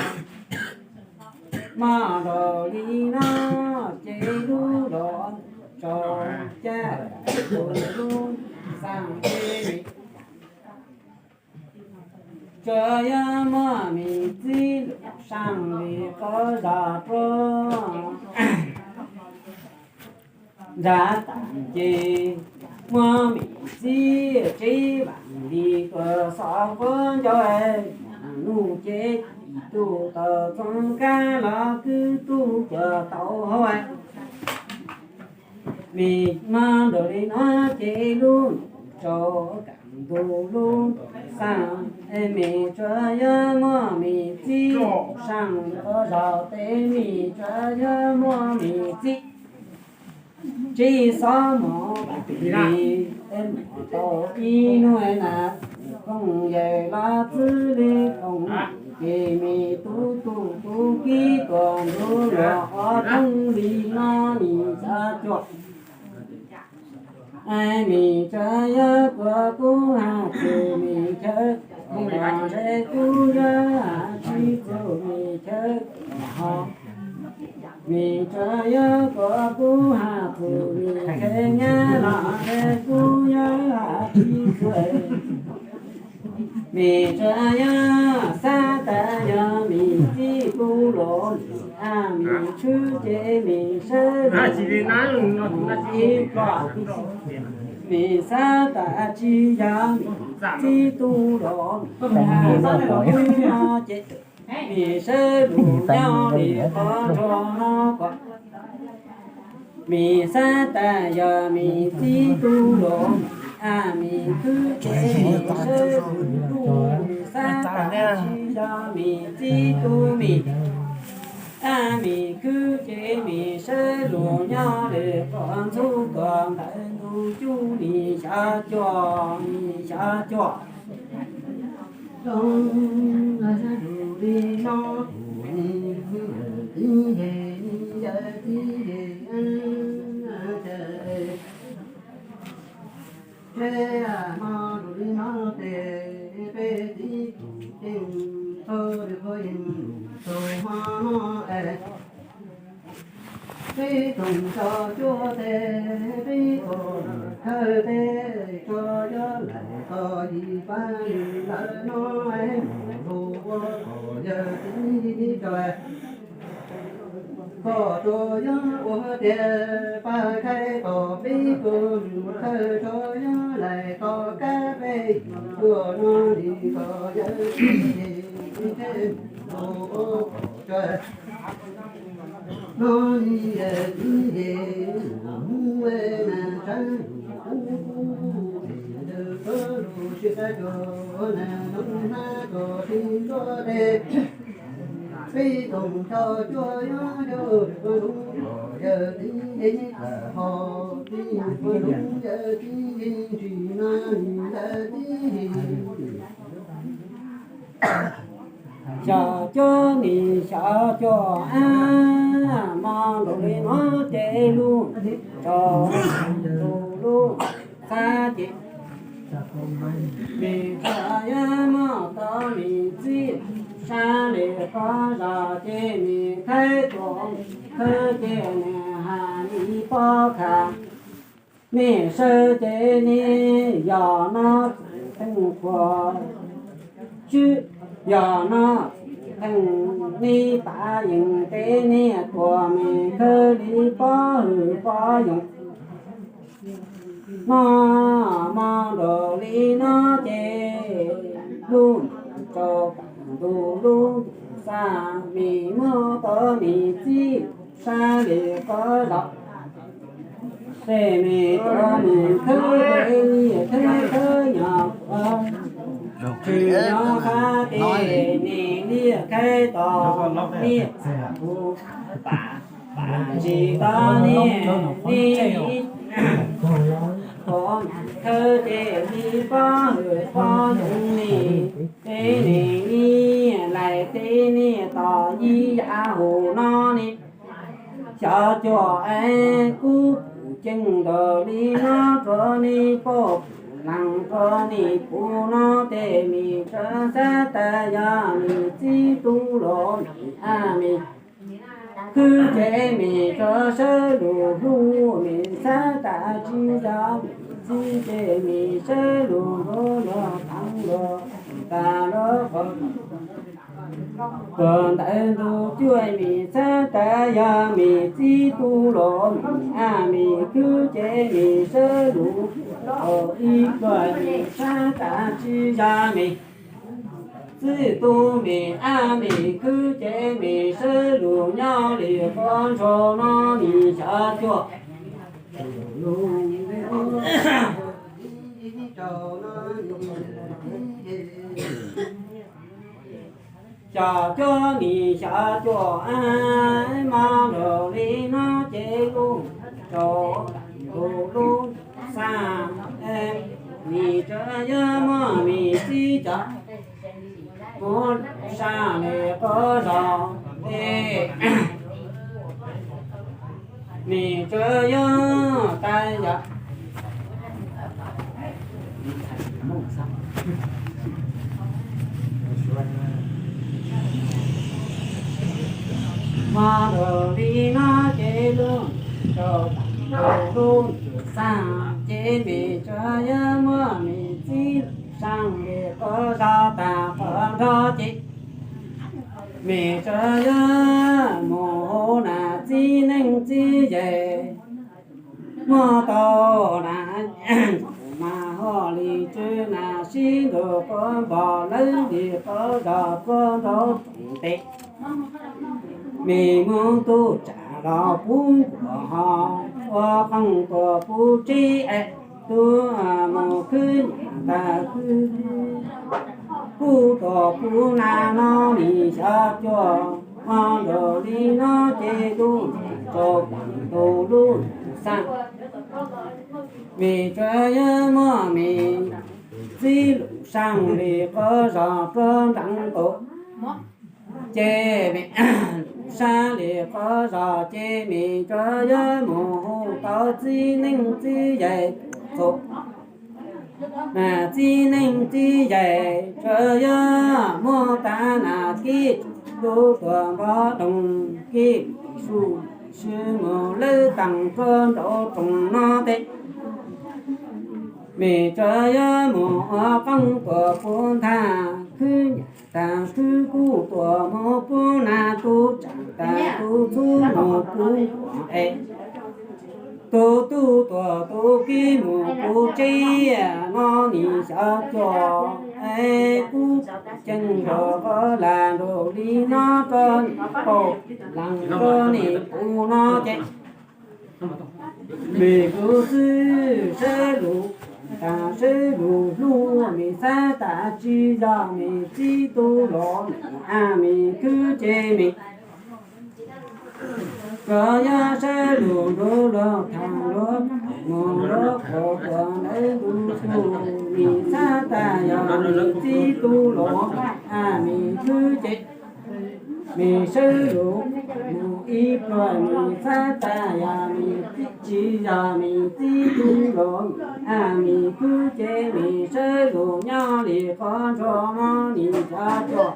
mas nrog li no ces lub los tsaus caj tus lub xaam li. Tsuas yog muaj mim txib lus saab li qhov zos rua nrad tas ces muaj mim txib tsib vaam li tuaj xov quav ncauj, nuj ces tus tau txoov kab los kwv tuj cuag tau hauv. Mim mas nrog li no ces lub ntuj tsaus, kaam ntug lub ntuj xaam, es mim tsuas yog muaj mim txib saab qhov zos tes, mim tsuas yog muaj mim txib tsib xov mov vaam li, es muaj tau ib hnub na kooj yawm los txwv li kooj, ces mim tub tub tub kib tuaj nrug luag qhov rooj li no mim xav cuag. Es mim tsuas yog kuas kub has txug mim chaw, ntshe kub yog has tsis txug mim chaw ho. Mim tsuas yog kuas kub has txug mim chaw nyab los ntshe kub yog has tsis txug. Mim tsuas yog xav tas yog mim txib kub los li, a mim tshwj ces mim sawv lug ib plog, mim xav tas tsis yog mim txib tub los, no ces mim sawv lug nyob li qhov nrog no kom mim xav tas yog mim txib tub los, a mim khwb ces mim sawv lug, mim xav tas tsis yog mim txib tub, mim a mim khwb ces mim sawv lug nyob li qhov ntxhub kom ntawm ntug cub, mim xyov cuag, mim xyov cuag. Zoo li no, txiv yawm txiv yawm, seb hmo nrug li no ces peb txiv tus ceeb txhob rwg qhov yeej lug txug hmo no es peb toom xyov cuag tes peb ua khawb tes tso yuav laim txog yim pab lwm lawm no es mus lug ua kom yawg txiv tso kom tsuas yog ua tias pab khaib tos peb tus lwm khawb tso yuav laim txog kab peb yim tuaj no li kom yawg txiv ces mus lug ua kom tsuas no li yawg txiv ces mus ua na tsav lug ub es ntawd tsuav lug sib qab cuag na noog hnab txog sib nruab tes peb toom xyov cuag yuav nrug rwg qhov ntxhub kom yawg txiv ces txawm ho txiv qhov ntxhub yawg txiv ces tsis no li yawg txiv ces xyov cuag, mim xyov cuag, a hmo nrug li no ces lug rau tus lub xab ces mim tsuas yuav muab tau mim txib sab li qhov zos ces mim thaij tuaj khawb ces nws has li pob kha. Mim sawv ces nej yog no txwm theej qhuas, tsis yog no txwm theej neb pav yees tes nej tuaj mim khawb li pob hwm pob yoos. Hmo, hmo nrug li no ces lug rau ntug lub xab, mim muab tau mim txib sab li qhov zos. Ces mim tuaj mim khawb ces nws khawb khawb nyob ua, tsis nyob qab tes nws liaj khaib tos liaj tus pam, pam tsis tau niaj niaj. Tuaj khawb ces li pob hwm pob yoos, nws ces nws niaj laim tes niaj tos ib yam huv no ne. Xyov cuag es kuv pum ceeb nrug li no rua nej pom, laag rua nej pum no ces mim tsuas xav tas yog mim txib tub los mim a mim khwb ces mim tsuas sawv lug hlub, mim xav tas tsis yog mim txib ces mim sawv lug hlub luag tag luag tas lub qhov. Kog ntawm ntug cuab mim xav tas yog mim txib tub los mim a mim khwb ces mim sawv lug ib pluag, mim xav tas tsis yog mim txib tub, mim a mim khwb ces mim sawv lug nyob li qhov ntsog no, mim xyov cuag. Xyov cuag, mim xyov cuag, a hmo nrug li no ces lug rau tus lub xab, mim tsuas yuav muab mim txib cov mus sab li qhov zos, mim tsuas yuav tas yog hmo nrug li no ces lug rau tus lub xab ces mim tsuas yuav muab mim txib sab li qhov zos tas qhov nrog ces mim tsuas yuav mus hu nas txib txiv yaig muab tau na, mas ho li tsw na sib nrug quav npog lawv li quav zog quav nraud tsoom tes. Mej muab tub tsam los puv nkuas ho ua qoob tuag puv tsev es tub mus khwb nyiam tag khwb kuj tuag puv na no nim xyov cuag ho nraug li no ces tub rau tus lub xaj. Mej tsuas yog muab mej txiv lub xaj li quav zog quav nraud tus ces mej lub xaj li quav zog ces mej tsuas yog mus hu tau txiv neej txiv yaig txhua txiv neej txiv yaig tsuas yog muab tag na kib lub tuam npov doog kib su sib mus lawv taag rua nraum roog no tes. Mej tsuas yog mus ua qoob tuag puv ntag khwb nyiam tag khwb kuj tuag mus puv na tub tsam tag tub txhub mus puv nkuas es tub tub tuag tub kib mus puv tsev no nim xyov cuag es kuj ceeb nrug quav lag nrug li no rua nim paub laag rua nim puv no ces mej kuj xwb sawv lug tag sawv lug hlub mej xav tas tsis yog mej txiv tub los mej a mej khwb ces mej tsuas yog sawv lug nrug luag tham luag mus luag khaus tuag ntawd ntu tus mej xav tas yog mej txiv tub los a mej khwb ces mej sawv lug mus ib pluag mej xav tas yog mej txiv tsis yog mej txiv tub los a mej khwb ces mej sawv lug nyob li qhov ntsho no nim xyov cuag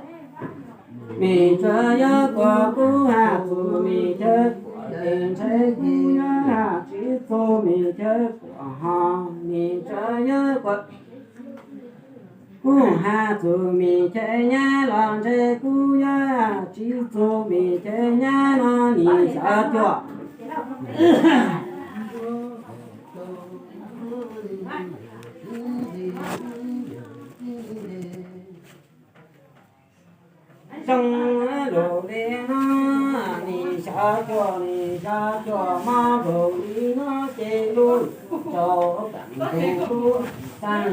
mej tsuas yog kuas kuv hab txug mej chaw kuas tes ntshe kuv yuav hab tsis txug mej chaw kuas ho mej tsuas yog kuas kuv hab txug mej chaw nyab los ntshe kuv yuav hab tsis txug mej chaw nyab no nim xyov cuag zoo lug li no nim xyov cuag nim xyov cuag mob lug li no ces lub rau tam tus kuv xav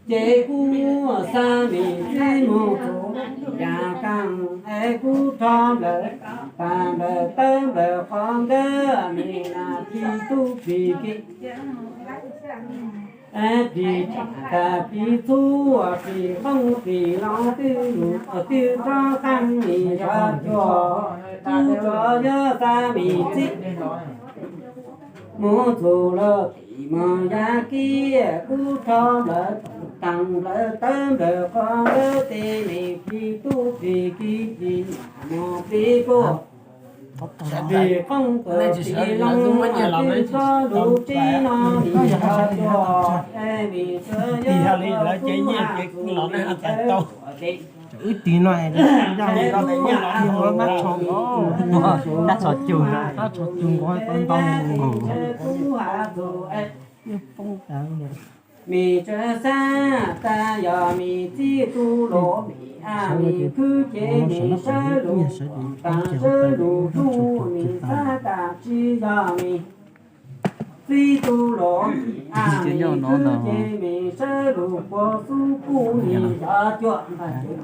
ces kuv xav mej txiv mus txug yav kaag es kuv rho nplawm tag nplawm tawb nplawm qhov nkawd mej na plig tub plig kiv plig tag plig txhub plig qoob plig loo twb lug twb rov qaab nim xyov cuag kuv tsuas yog xav mej txiv mus txug luag tim moog yav kiag kuv rho nplawm taag nplawm tawb nplawm qhov nkawd tes mej plig tub plig kiv plig nam mog plig puag plig qoob plig loo twb tso lub tsev no nim xyov cuag es mej tsuas yog kuv hab txug mej chaw kuas tes wb tig no, tig no, tab txhos cug, tab txhos cug nkaus ntau, kuv hab txug es mej tsuas xav tas yog mej txiv tub los mej a mej khwb ces mej sawv lug taag sawv lug hlub mej xav tas tsis yog mej txiv tub los mej a mej khwb ces mej sawv lug puag xub pum nim xyov cuag npaj ces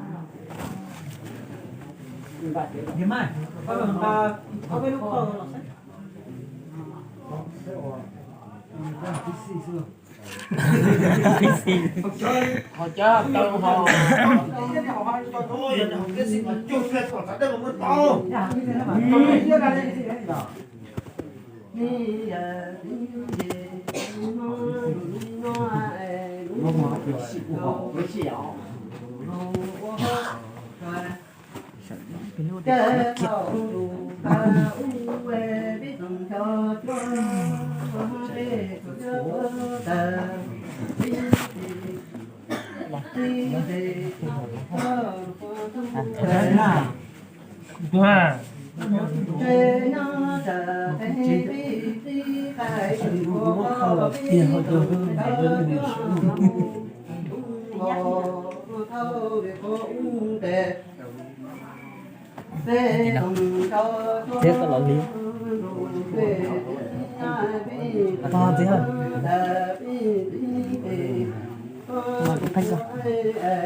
Thiab koj los li. Tog txiv ha. Mas kuv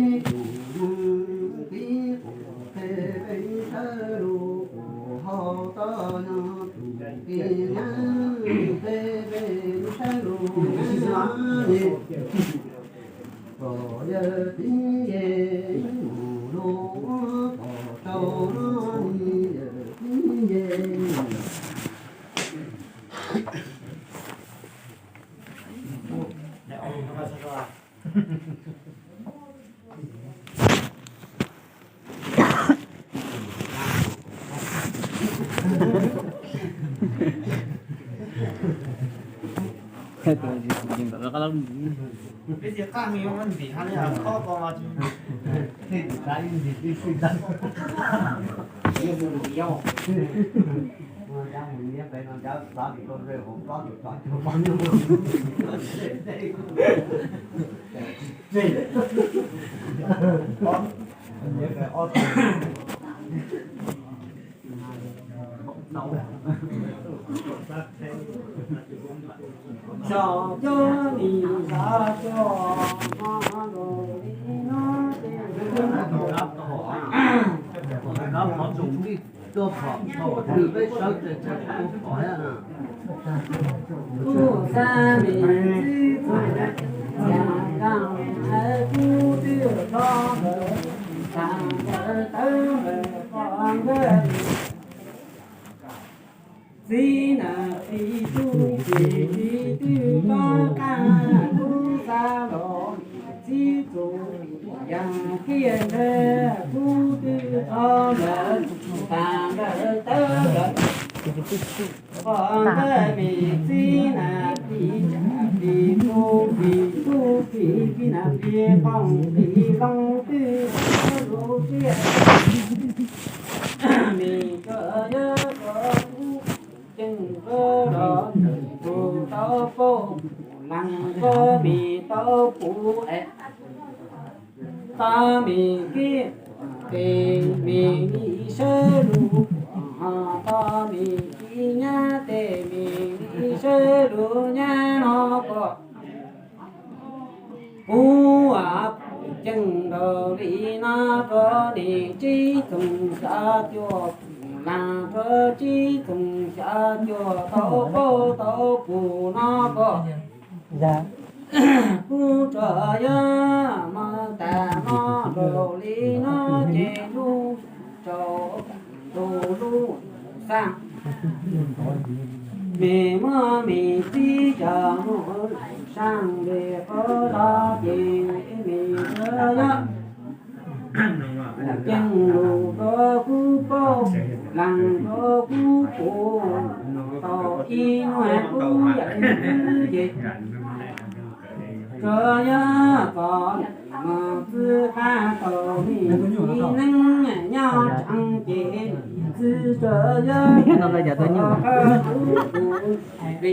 pheej koj. Tuaj phom thaum twg peb sawv tsees tsees tuaj phom thiab. Kuv xav me txib txuas yam kas kub twb tso nkawd tas nkawd tawv nkawd pom nkawd txiv na, txiv tub txiv txiv twb tso qab kub xa los txib txuas yam kiag ntshe kub twb tso nkawd tas nkawd tawv nkawd pom nkawd me txiv na, txiv tub txiv tub txiv txiv na, txiv qoob txiv loo twb tso lub tiaj me tsuas yog tso kub ceev rau los tus tau pab leej tso me tau puv es tau me kib tes me li sawb lug ho tau me kib nyab tes me li sawb lug nyab no kom puv ceev rau li no rau niam tsib txoos xya cuaj, leej rau tsib txoos xya cuaj tau pab tau puv no kom kuv tsuas yog mas tas no rau li no ces lub rau tus lub xaj me muab me txib cov mus saab le qhov no ces me tsuas yog ceev lug rau kuv pab leej rau kuv puv tau ib hnub kuv yam twb ces tsuas yog kom mus txwv qab tau me txiv neeb nyob tseeb ces txwv tsuas yog qhov kuv tus li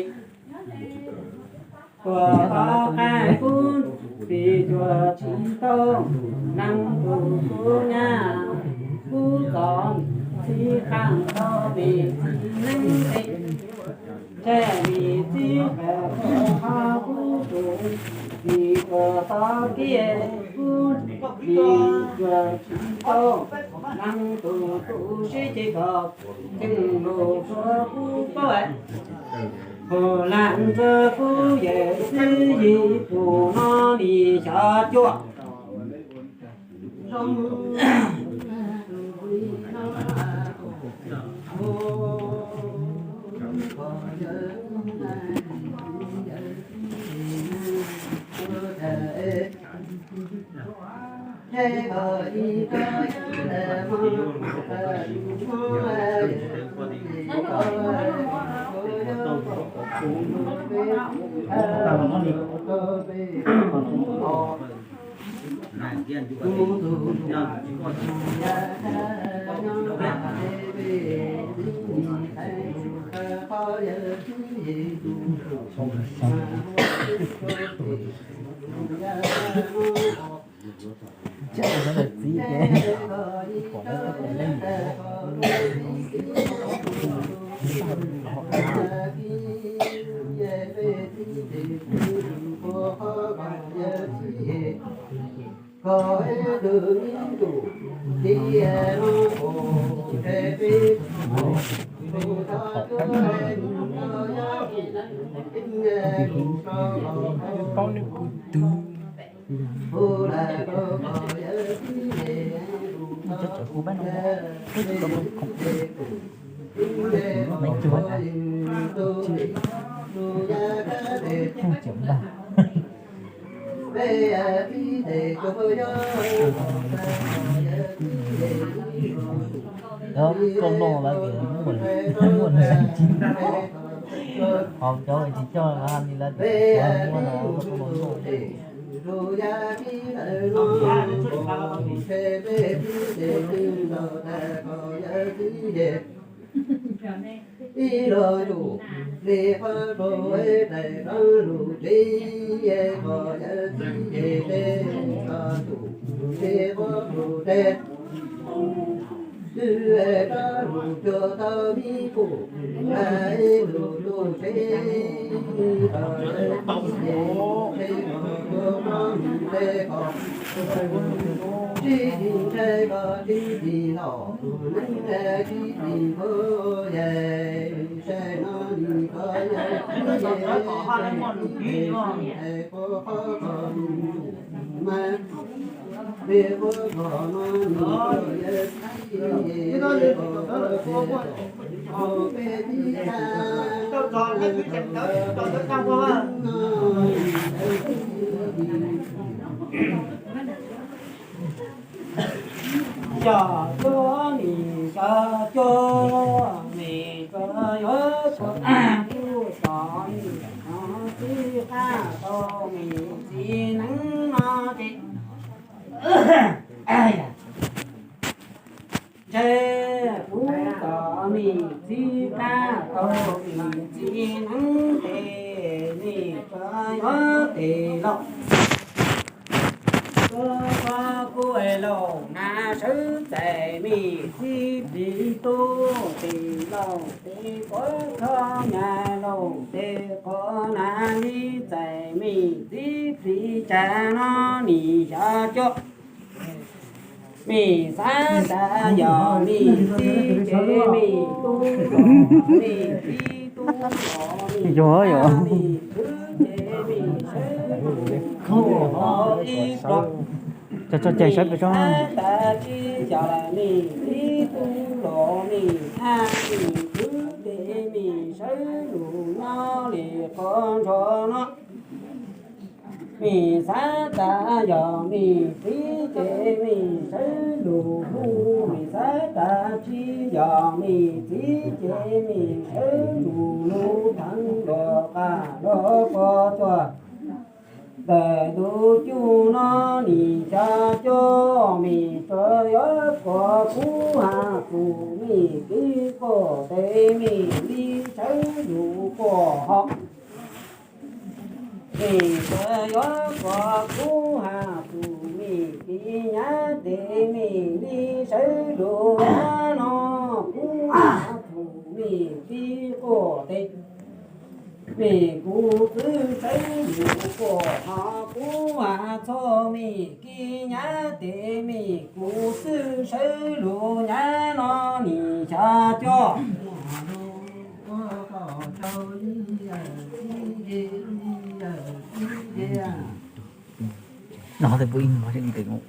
tuaj tau qab kuv txiv tsuas tsis tau neeb tus kuv nyab kuv kom txwv qab tau me txiv neeb li tseg me txwv qab tau qhov kuv tus txiv tuaj tau kiag kuv txiv tsuas tsis tau neeb tus kuv sib ces kom ceev lug rau kuv pab puv leej rau kuv yawm txiv yim puv no li xya cuaj Paub nws kuv twg. Cov tseem hu pab no, peb tsis tau khoom, peb tsis tau khoom, peb tsis tau khoom, peb tsis tau khoom. Koj noj lawm tias muaj, muaj nws tsis, ho cov tsis coj li lawm tias muaj no, koj noj. Ib lo yus li qhov rau tais rov lus tsev, qhov yawg txiv ces tsev rov tus li qhov lus tsev. Twb rov lus cuag tau mi pum, ib lus tus tsev, qhov yawg txiv ces tsev rov tus qhov mus tsev qhov. Tsis tsis ntshai koj tsis tsis los, tsis tsis ntshai koj tsis tsis los, yawg sai no nim koj yawg txiv ces tsis ntshai koj qhov koj mus mas. Peb qhov no nim koj yawg txiv ces qhov peb qhov peb tib tag no. Yog cuab nim xyov cuab nim tsuas yuav tsuas kuj tod nim no tib qab tau nim txiv neeb no ces ntshe kuv kom nim txib qab tau nim txiv neeb tes nim tsuas yuav tes lauj. Kuv txhob kuj es lauj, nas sawv txais me txib plis tub tes lauj, tes kuv txhob nyas lauj, tes qhov nas li txais me txib plis tsa no nim xyov cuab. Me xav tas yog me txib ces me tub los me txib tub los me yog yog me khwb ces me sawv los ib plo. Cov tso cai sawv pes tso. Xav tas tsis yog me txib tub los me thaj me khwb ces me sawv lus nyob li qhov ntsho no. Me xav tas yog me txib ces me sawv lus hu, me xav tas tsis yog me txib ces me sawv lus lub theev los qas los qos tuaj. Ntawm tus cuj no nim xyov cuab, me tsuas yuav kom kuv has tus me kev quaj tes me li sawv lus quaj ho. Me tsuas yuav kom kuv has tus me kev nyab tes me li sawv lus nyab no, kuv has tus me kev quaj tes. Me kuv xwb sawv lus quaj ho, kuv has txog me kev nyab tes me kuv xwb sawv lus nyab no nim xyov cuab. No, thì bữa in nói chuyện tình.